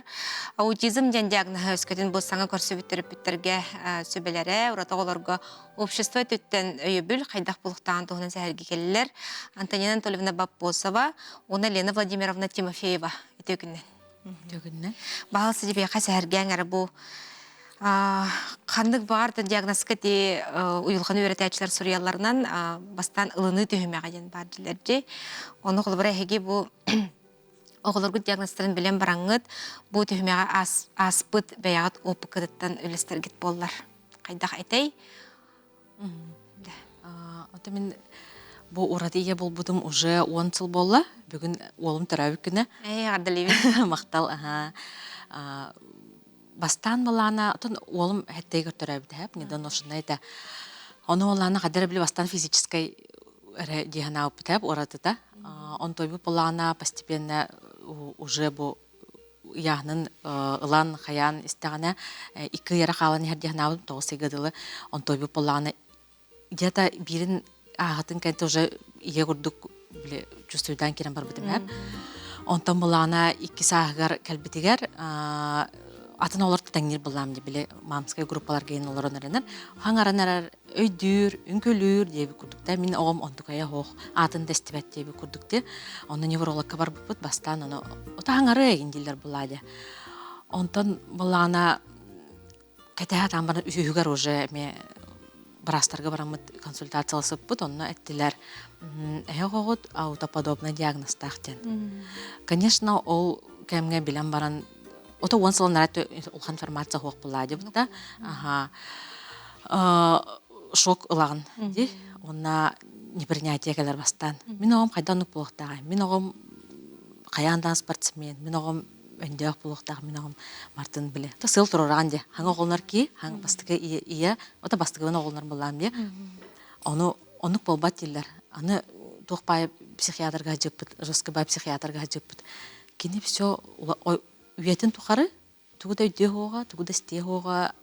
Аутизм диэн диагноһы өскөтүн бу саҥа көрсүбүт төрөппүттэргэ сүбэлэрэ, ураты оҕолорго общество өттүттэн өйөбүл хайдах булуктааҕын туһунан сэһэрги кэллилэр. Антонина Анатольевна Баппосова уонна Лена Владимировна Тимофеева үтүө күннэн. Үтүө күннэн. Баһыл сидибиэхэ сэһэргээн эрэ бу ханнык баар да диагнозка ти уйулҕаны үөрэтээччилэр суруйалларынан бастаан ылыныы түһүмэҕэ диэн баар дилэр дии. Ону холобура эһиги бу оҕолоргут диагнозтарын билэн бараҥҥыт бу түһүмэҕи ааспыт бэйэҕит опыккытыттан үллэстэргит буоллар. Хайдах этэй? Ото мин бу ураты ийэ буолбутум уже 10 сыл буолла. Бүгүн уолум төрөөбүт күнэ. Ээ, эҕэрдэлиибин. Махтал, аха. Бастаан балаана, отон уолум хэттейгер төрөөбүтэ, хэп, недоношенный этэ. Ону олаана хадара били бастаан физическай эрэ дии санаабыппыт хэп, уратыта. Онтойбут балаана постепенно уже бу ыйааһынын ылан хайаан истэҕинэ икки ый эрэ хаалан иһэр дии санаабытым 9 ыйга дылы онтуойбут буоллаҕына где-то биирин ааһытын кэнтэ уже ийэ курдук били чувствуйдаан киирэн барбытым эп онтон булаана икки сааһыгар кэлбитигэр атын олор тэҥниир буллаам дии били мамскай группаларга иһин олорон эрэнэр хаҥаран эрэр өйдүүр, үҥкүүлүүр диэбит курдук да мин оҕом онтукайа суох аатын да истибэт диэбит курдук дии онно неврологка барбыппыт бастаан ону отаһаҥары эгин дииллэр булаа дии онтон булаана кэтэһэ атаан баран үһүгэр уже эмиэ быраастарга бараммыт консультацияласыппыт онно эттилэр эһэ оҕоҕут аутоподобный диагнозтаах диэн конечно ол кэмҥэ билэн баран Ото уон сыл анараа улахан информация суох буоллаа дебит да. Аха. Шок ылаҕын ди. Уонна непринятие кэлэр бастаан. Мин оҕом хайда оннук буолуохтааҕай? Мин оҕом хайаан даҕаны спортсмен. Мин оҕом өйдөөх буолуохтаах. Мин оҕом Мартын биле. То сыл туруораҕын дии. Хаҥа оҕолонор ки, хаҥ бастакы ийэ, ото бастакыбын оҕолонор буоллаам дии. Ону оннук буолбат дииллэр. Аны туох баай психиатрга сылдьыппыт, жестко баай психиатрга сылдьыппыт. Кини все үйэтин тухары тугу да өйдүө суоҕа, тугу да истиэ суоҕа,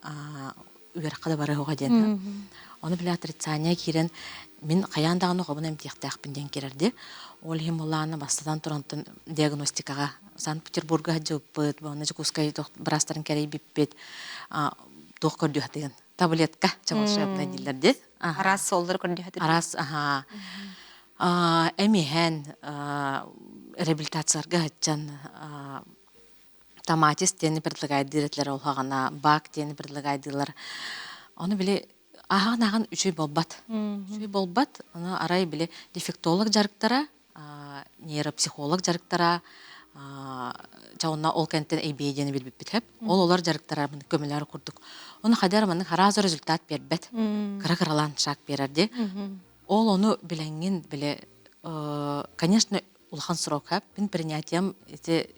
үөрэххэ да барыа суоҕа диэн. Ону били отрицание киирэн мин хайаан даҕаны оҕобун эмтиэхтээхпин диэн киирэрди. Ол иһин буоллаҕына бастатан турантан диагностикаҕа Санкт-Петербурга сылдьыбыппыт, уонна Дьокуускай быраастарын кэрэйбиппит, туох көрдүөхтүгүн таблетка чэ волшебная дииллэр дии. Араас суоллары көрдүөхтүгүн. Араас аhaa. Эмиһэн реабилитацияларга сылдьан томатис диэни предлагайдыыр этилэр ол хаҕана бак диэни предлагайдыылар. Ону били ааҕан-ааҕан үчүгэй буолбат. Үчүгэй буолбат. Ону арай били дефектолог дьарыктара нейропсихолог дьарыктара дьэ онно ол кэнниттэн ABA диэни билбиппит хэп. Ол олор дьарыктара көмөлөөр курдук. Ону хайдар маннык харааза результат биэрбэт. Кыра-кыралаан шаг биэрэр дии. Ол ону билэҥҥин били конечно улахан срок хэп. Мин принятием ити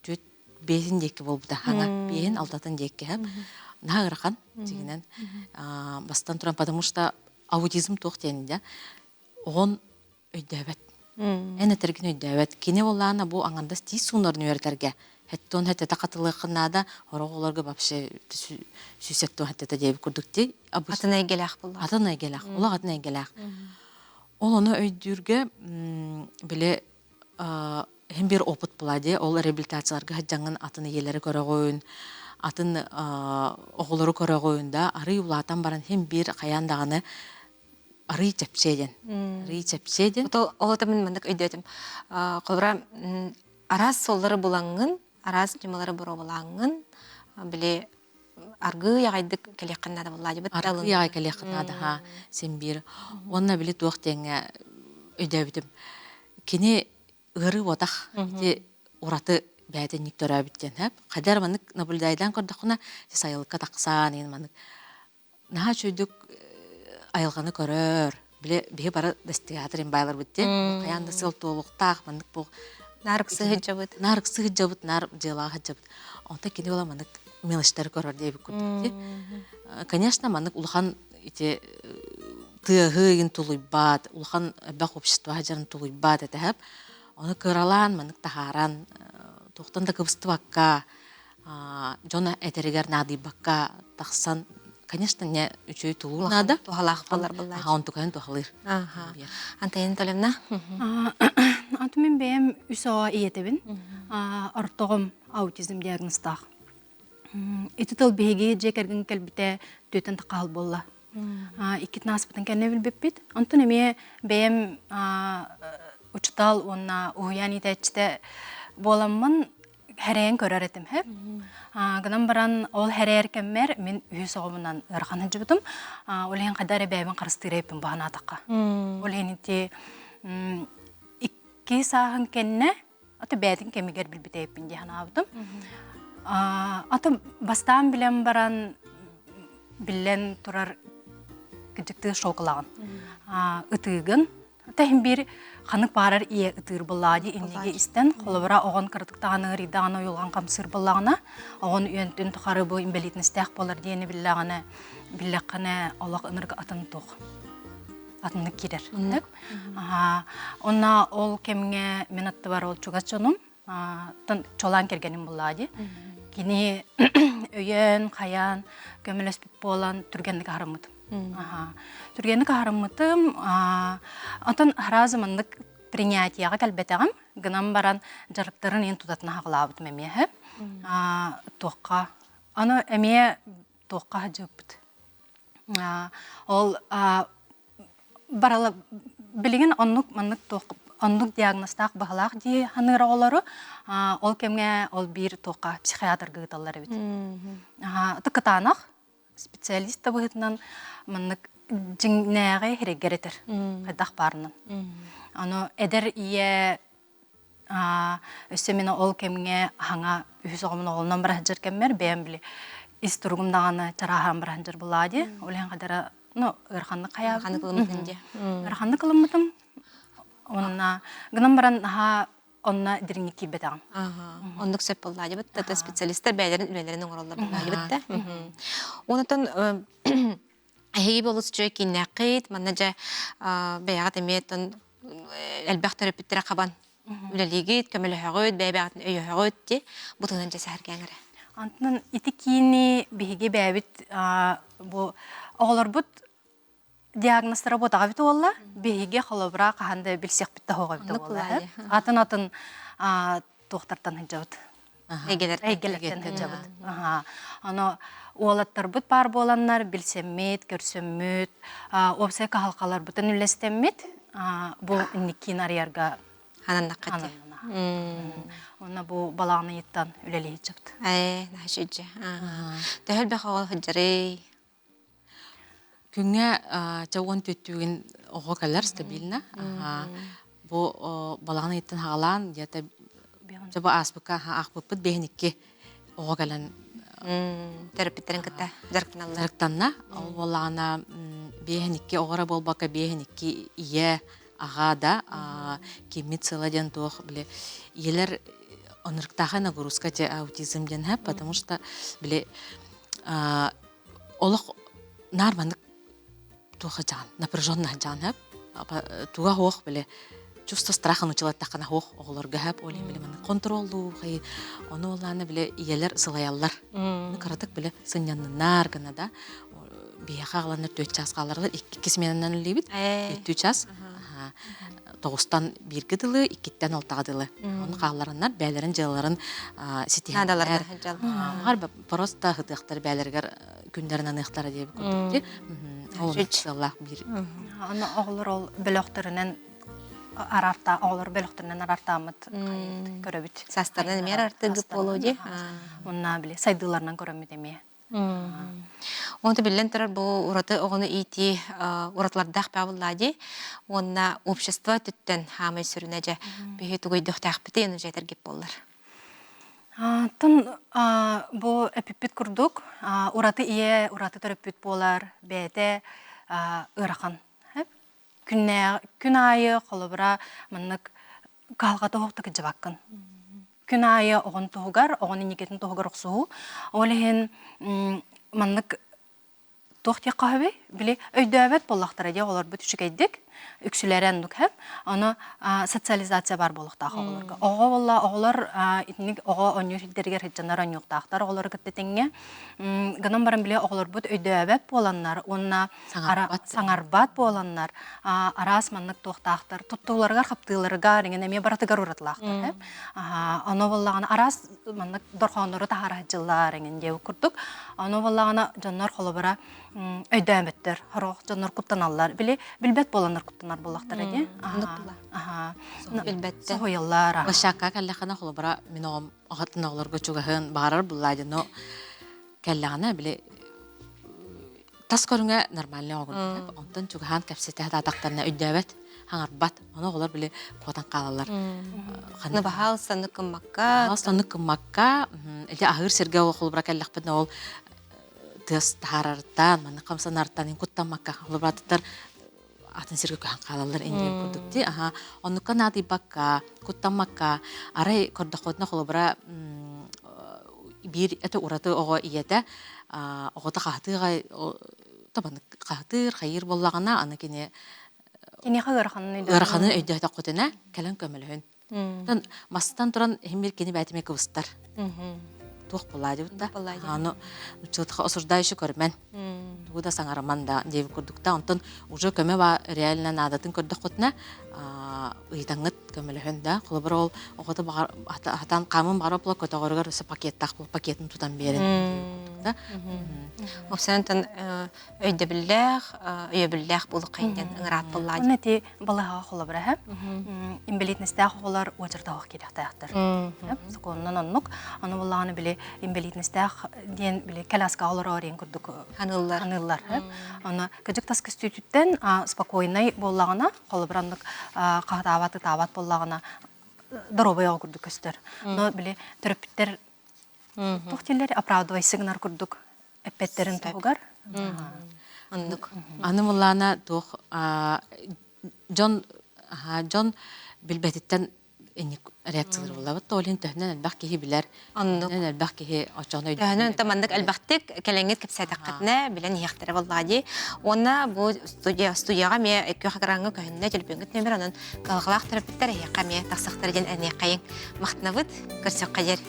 түөт биэһин диэки буолбута хаҥа биэһин алтатын диэки хэп. Наһаа ыарахан дьиҥинэн. Бастан туран потому что аутизм туох диэн да оҕон өйдөөбөт. Эн этэргин өйдөөбөт. Кини буоллаҕына бу аҥардас тиис суунарын үөрэтэргэ хэттон хэттэтэ хатылыаххын наада, сорох оҕолорго вообще сүүсэттон хэттэтэ диэбит курдук дии. Атын эйгэлээх буолла. Атын эйгэлээх, олох атын эйгэлээх. Ол ону өйдүүргэ били иһин биир опыт була дии. Ол реабилитацияларга сылдьаҥҥын атын ийэлэри көрөҕүн, атын оҕолору көрөҕүн да, арый улаатан баран иһин биир хайаан даҕаны арый чэпчиэ диэн. Арый чэпчиэ диэн. Ол это мин маннык өйдөөтүм. Холобура, араас суоллары булаҥҥын, араас ньымалары боруобалааҥҥын, били аргыый аҕайдык кэлиэххин наада буоллаа дьыбыт. Аргыый аҕай кэлиэххин наада ха син биир. Уонна били туох диэҥҥэ өйдөөбүтүм. Кини ыарыы буотах ити ураты бээтинньик төрөөбүт диэн хэп. Хайдар маннык наблюдайдаан көрдөххүнэ сайылыкка тахсаан иин маннык наһаа үчүгэйдик айылҕаны көрөр, били биһи бары достигатор имбайларбыт диэн хайаан да сыал туолуохтаах маннык бу наар ыксыһыдьабыт наар ыксыһыдьабыт наар дьыалаҕа сылдьабыт онтон кини буола маннык мелочтары көрөр диэбит курдук дии конечно маннык улахан ити тыаһы игин тулуйбат улахан элбэх общество сылдьарын тулуйбат этэһэп ону кыралаан маннык таһааран туохтан да кыбыстыбакка дьон этэригэр наадыйбакка тахсан конечно не үчүгэй тулуур наада туһалаах буолар буоллааччы аха онтукайын туһалыыр Антонина Анатольевна Антон мин бэйэм үс оҕо ийэтэбин ортоҕум Аутизм диагнозтаах. Ити тыл биһиги дьиэ кэргэн кэлбитэ түөтэн тахаал буолла. Иккитин ааспытын кэннэ билбиппит. Онтон эмиэ бэйэм учутал уонна уһуйаан иитээччитэ буоламмын хэрэйэн көрөр этим һэ. Гынан баран ол хэрээр кэммэр мин үһүс оҕобунан ыарахан сылдьыбытым. Ол иһин хайда эрэ бэйэбин харыстыыр эбиппин баһанаатахха. Ол иһин ити икки сааһын кэннэ аты бэйэтин кэмигэр билбит эбиппин дии санаабытым. Аты бастаан билэн баран биллэн турар кырдьыктыы шоколагын ытыыгын Тэһин биир ханык баарар ийэ ытыыр буоллаҕа дии инниги истэн холобура оҕон кыратыктаҕына ыарыйдаҕына уйулҕан хамсыыр буоллаҕына оҕон үөнтүн тухары бу инбэлиитинэстээх буолар диэни биллэҕинэ биллэххинэ олох ынырык атын туох атыннык киирэр онно ол кэмҥэ мин аттыбар ол чугас дьонум чолаан кэргэним буллаа дии кини өйөөн хайаан көмөлөспүт буолан түргэнник аһарыммытым түргэнник аһарыммытым онтон сразу маннык принятиеҕа кэлбэтэҕим гынан баран дьарыктарын иһин тутатына хаҕылаабытым эмиэ туохха аны эмиэ туохха сылдьыбыппыт ол барала билигин оннук маннык туох оннук диагнозтаах быһалаах дии саныыр оҕолору ол кэмҥэ ол биир туохха психиатрга ыыталлар эбит аты кытаанах специалист да быһыытынан маннык дьиҥнээҕи сиригэр этэр хайдах баарынан ону эдэр ийэ Өссө мин ол кэмҥэ хаҥа үһүс оҕомун оҕолонон бара сылдьар кэммэр бэйэм били ис туругум даҕаны чарааһаан бара сылдьар буоллаҕа дии. Ол иһин хадара ну ыараханнык хайаабытым. Ыараханнык ылыммытын дии. Ыараханнык ылыммытым. Онно гынан баран наһаа онно дириҥник киирбэтэҕим. Оннук сөп буоллаа дии бытта специалистар бэйэлэрин үлэлэрин оҥороллор буоллаа дии бытта. Онтон эһиги болус үчүгэй кииннээххит манна дьэ бэйэҕит эмиэ элбэх төрөппүттэрэ хабан үлэлиигит, көмөлөһөҕүт, бэйэ-бэйэҕитин өйөһөҕүт дии бу туһунан дьэ сэһэргээн эрэ. Онтон ити киини биһиги бэйэбит бу оҕолорбут диагнозтара буотаҕа эбит буолла. Биһиги холобура хаһан да билсиэхпит да суоҕа эбит буолла. Атын-атын туохтартан сылдьабыт. Эйгэлэртэн сылдьабыт. Аны уолаттарбыт баар буоланнар билсэммит, көрсөммүт, уопсай каһалкаларбытын үллэстэммит бу инниккиин арыйарга хананнахха ти. Онно бу балаҕан ыйыттан үлэлии сылдьабыт. Ээ, наһаа Төһө элбэх оҕо сылдьарый? Күҥҥэ чэ уон түөттүүгүн оҕо кэлэр стабильно. Бу балаҕан ыйыттан хаҕалаан где-то чэ бу ааспыкка аахпыппыт биэһин икки оҕо кэлэн төрөппүттэрин кытта дьарыктаналлар. Дьарыктанна. Ол буоллаҕына биэһин икки оҕо эрэ буолбакка биэһин икки ийэ аҕа да киммит сыла диэн туох били ийэлэр онуруктаахай нагрузка те аутизм диэн һэ потому что били олох наар маннык туоха дьаан напряженно дьаан һэп туга хуох били чувство страха нучалаттаххына хуох оҕолорго һэп ол били маннык контроллуу хай ону олаана били ийэлэр сылайаллар кыратык били сынньанныннар гына да биһиэхэ аҕаланнар түөрт чаас хаалларалар икки сменанан үлэлиибит түөртүү час тоҕустан бииргэ дылы иккиттэн алтаҕа дылы ону хааллараннар бэйэлэрин дьыалаларын ситиһэннэр просто ыһытыахтар бэйэлэригэр күннэрин аныахтара диэбит курдук дии ол сыаллаах биир Аны оҕолор ол бөлөхтөрүнэн араарта оҕолор бөлөхтөрүнэн араартааммыт көрөбүт. Састарынан эмиэ араартыгыт буолуо дии. Уонна били сайдыыларынан көрөммүт эмиэ. Онто биллэн турар бу ураты оҕону иитии уратылардаах баабыллаа дии. Уонна общество өттүттэн хаамай сүрүнэ дьэ биһи тугу өйдөхтөөхпүтүй ону дьэ этэргит буоллар. Тын бу эпиппит курдук ураты ийэ, ураты төрөппүт буолар бэйэтэ ыарахан. Күн аайы холобура маннык кыһалҕата суохтук кыдьыбаккын. Күн аайы оҕон туһугар, оҕон инникитин туһугар охсуһуу. Ол иһин маннык туох диэххэ сөбүй? Били өйдөөбөт буоллахтара дии оҕолорбут үчүгэйдик. Үксүлэрэ оннук һэп. Ону социализация бар буолуохтаах оҕолорго. Оҕо буолла оҕолор итинник оҕо оонньуур сирдэригэр сылдьаннар оонньуохтаахтар оҕолору кытта тэҥҥэ. Гынан баран били оҕолорбут өйдөөбөт буоланнар уонна саҥарбат буоланнар араас маннык туохтаахтар туттууларыгар хаптыыларыгар иҥэн эмиэ барытыгар уратылаахтар. Ону буоллаҕына араас маннык дорхооннору таһаара сылдьаллар эҥин диэбит курдук. Ону буоллаҕына дьоннор холобура өйдөөмөттөр, сорох дьоннор куттаналлар. Били билбэт буоланнар куттанар буоллахтара дии. Билбэттэр. Соһуйаллар. Площадка кэллэххинэ холобура мин оҕом оҕотун оҕолорго чугаһын баҕарар буллаа дьэ но кэллэҕинэ били тас көрүҥэ нормальный оҕо курдук онтон чугаһаан кэпсэтэ сатаатахтарына өйдөөбөт хаҥарбат ону оҕолор били куотан хаалаллар ханна баһаалыстаннык гыммакка баһаалыстаннык гыммакка ити аһыыр сиргэ холобура кэллэхпитинэ ол тыас таһаарарыттан маннык хамсанарыттан куттаммакка холобуратыттар атын сиргэ көһөн хаалаллар иннин курдук дии аха оннукка наадыйбакка куттаммакка арай көрдөххүтүнэ холобура биир это ураты оҕо ийэтэ оҕото хаһытыыга табаннык хаһытыыр хайыыр буоллаҕына аны кини киниэхэ ыараханын ыараханын өйдөөтөххүтүнэ кэлэн көмөлөһүн Тан мастан туран иһимир кини бээтиме кыбыстар. Туох буолаа дебит да. Аны училтаха осуждающий көрмөн. Тугу да саҥараман да диэбит курдук да. Онтон уже көмө ба реально наадатын көрдөххүтүнэ ыйытаҥҥыт көмөлөһөн да. Холобур ол оҕото баҕар хатан хаамын баҕар була көтөҕөрүгэр өссө пакеттаах бул пакетын тутан биэрин курдук да. Опсанан өйдөбүллээх, өйөбүллээх буолуоххайын диэн ыҥыраат буоллаа. Онно ити балыһаҕа холобура һэ. Инбэлиитинэстээх оҕолор уочаратаах киириэхтээхтэр. Сокуонунан оннук. Ону буллаҕына били инбэлиитинэстээх диэн били коляскаҕа олороор диэн курдук ханыыллар. Ханыыллар. Ону кыдьык тас көстүүтүттэн спокойнай буоллаҕына, холобура оннук хаһытаабат, ытаабат буоллаҕына доруобай оҕо курдук көстөр. Но били төрөппүттэр туох дииллэр оправдывайсы гынар курдук эппэттэрин туһугар оннук аны муллаана туох дьон дьон билбэтиттэн инник реакциялар булабыт ол иһин төһөнөн элбэх киһи билэр оннук элбэх киһи оччоҕуна төһөнөн та маннык элбэхтик кэлэҥҥит кэпсээтэххитинэ билэн иһиэхтэрэ буоллаҕа дии уонна бу студия студияҕа эмиэ күөх экраҥҥа көһүннэ төлөпүөҥҥүт нөмер онон кыһалҕалаах төрөппүттэр эһиэхэ эмиэ тахсахтара диэн эниэххэйиҥ махтанабыт көрсөххэ диэри.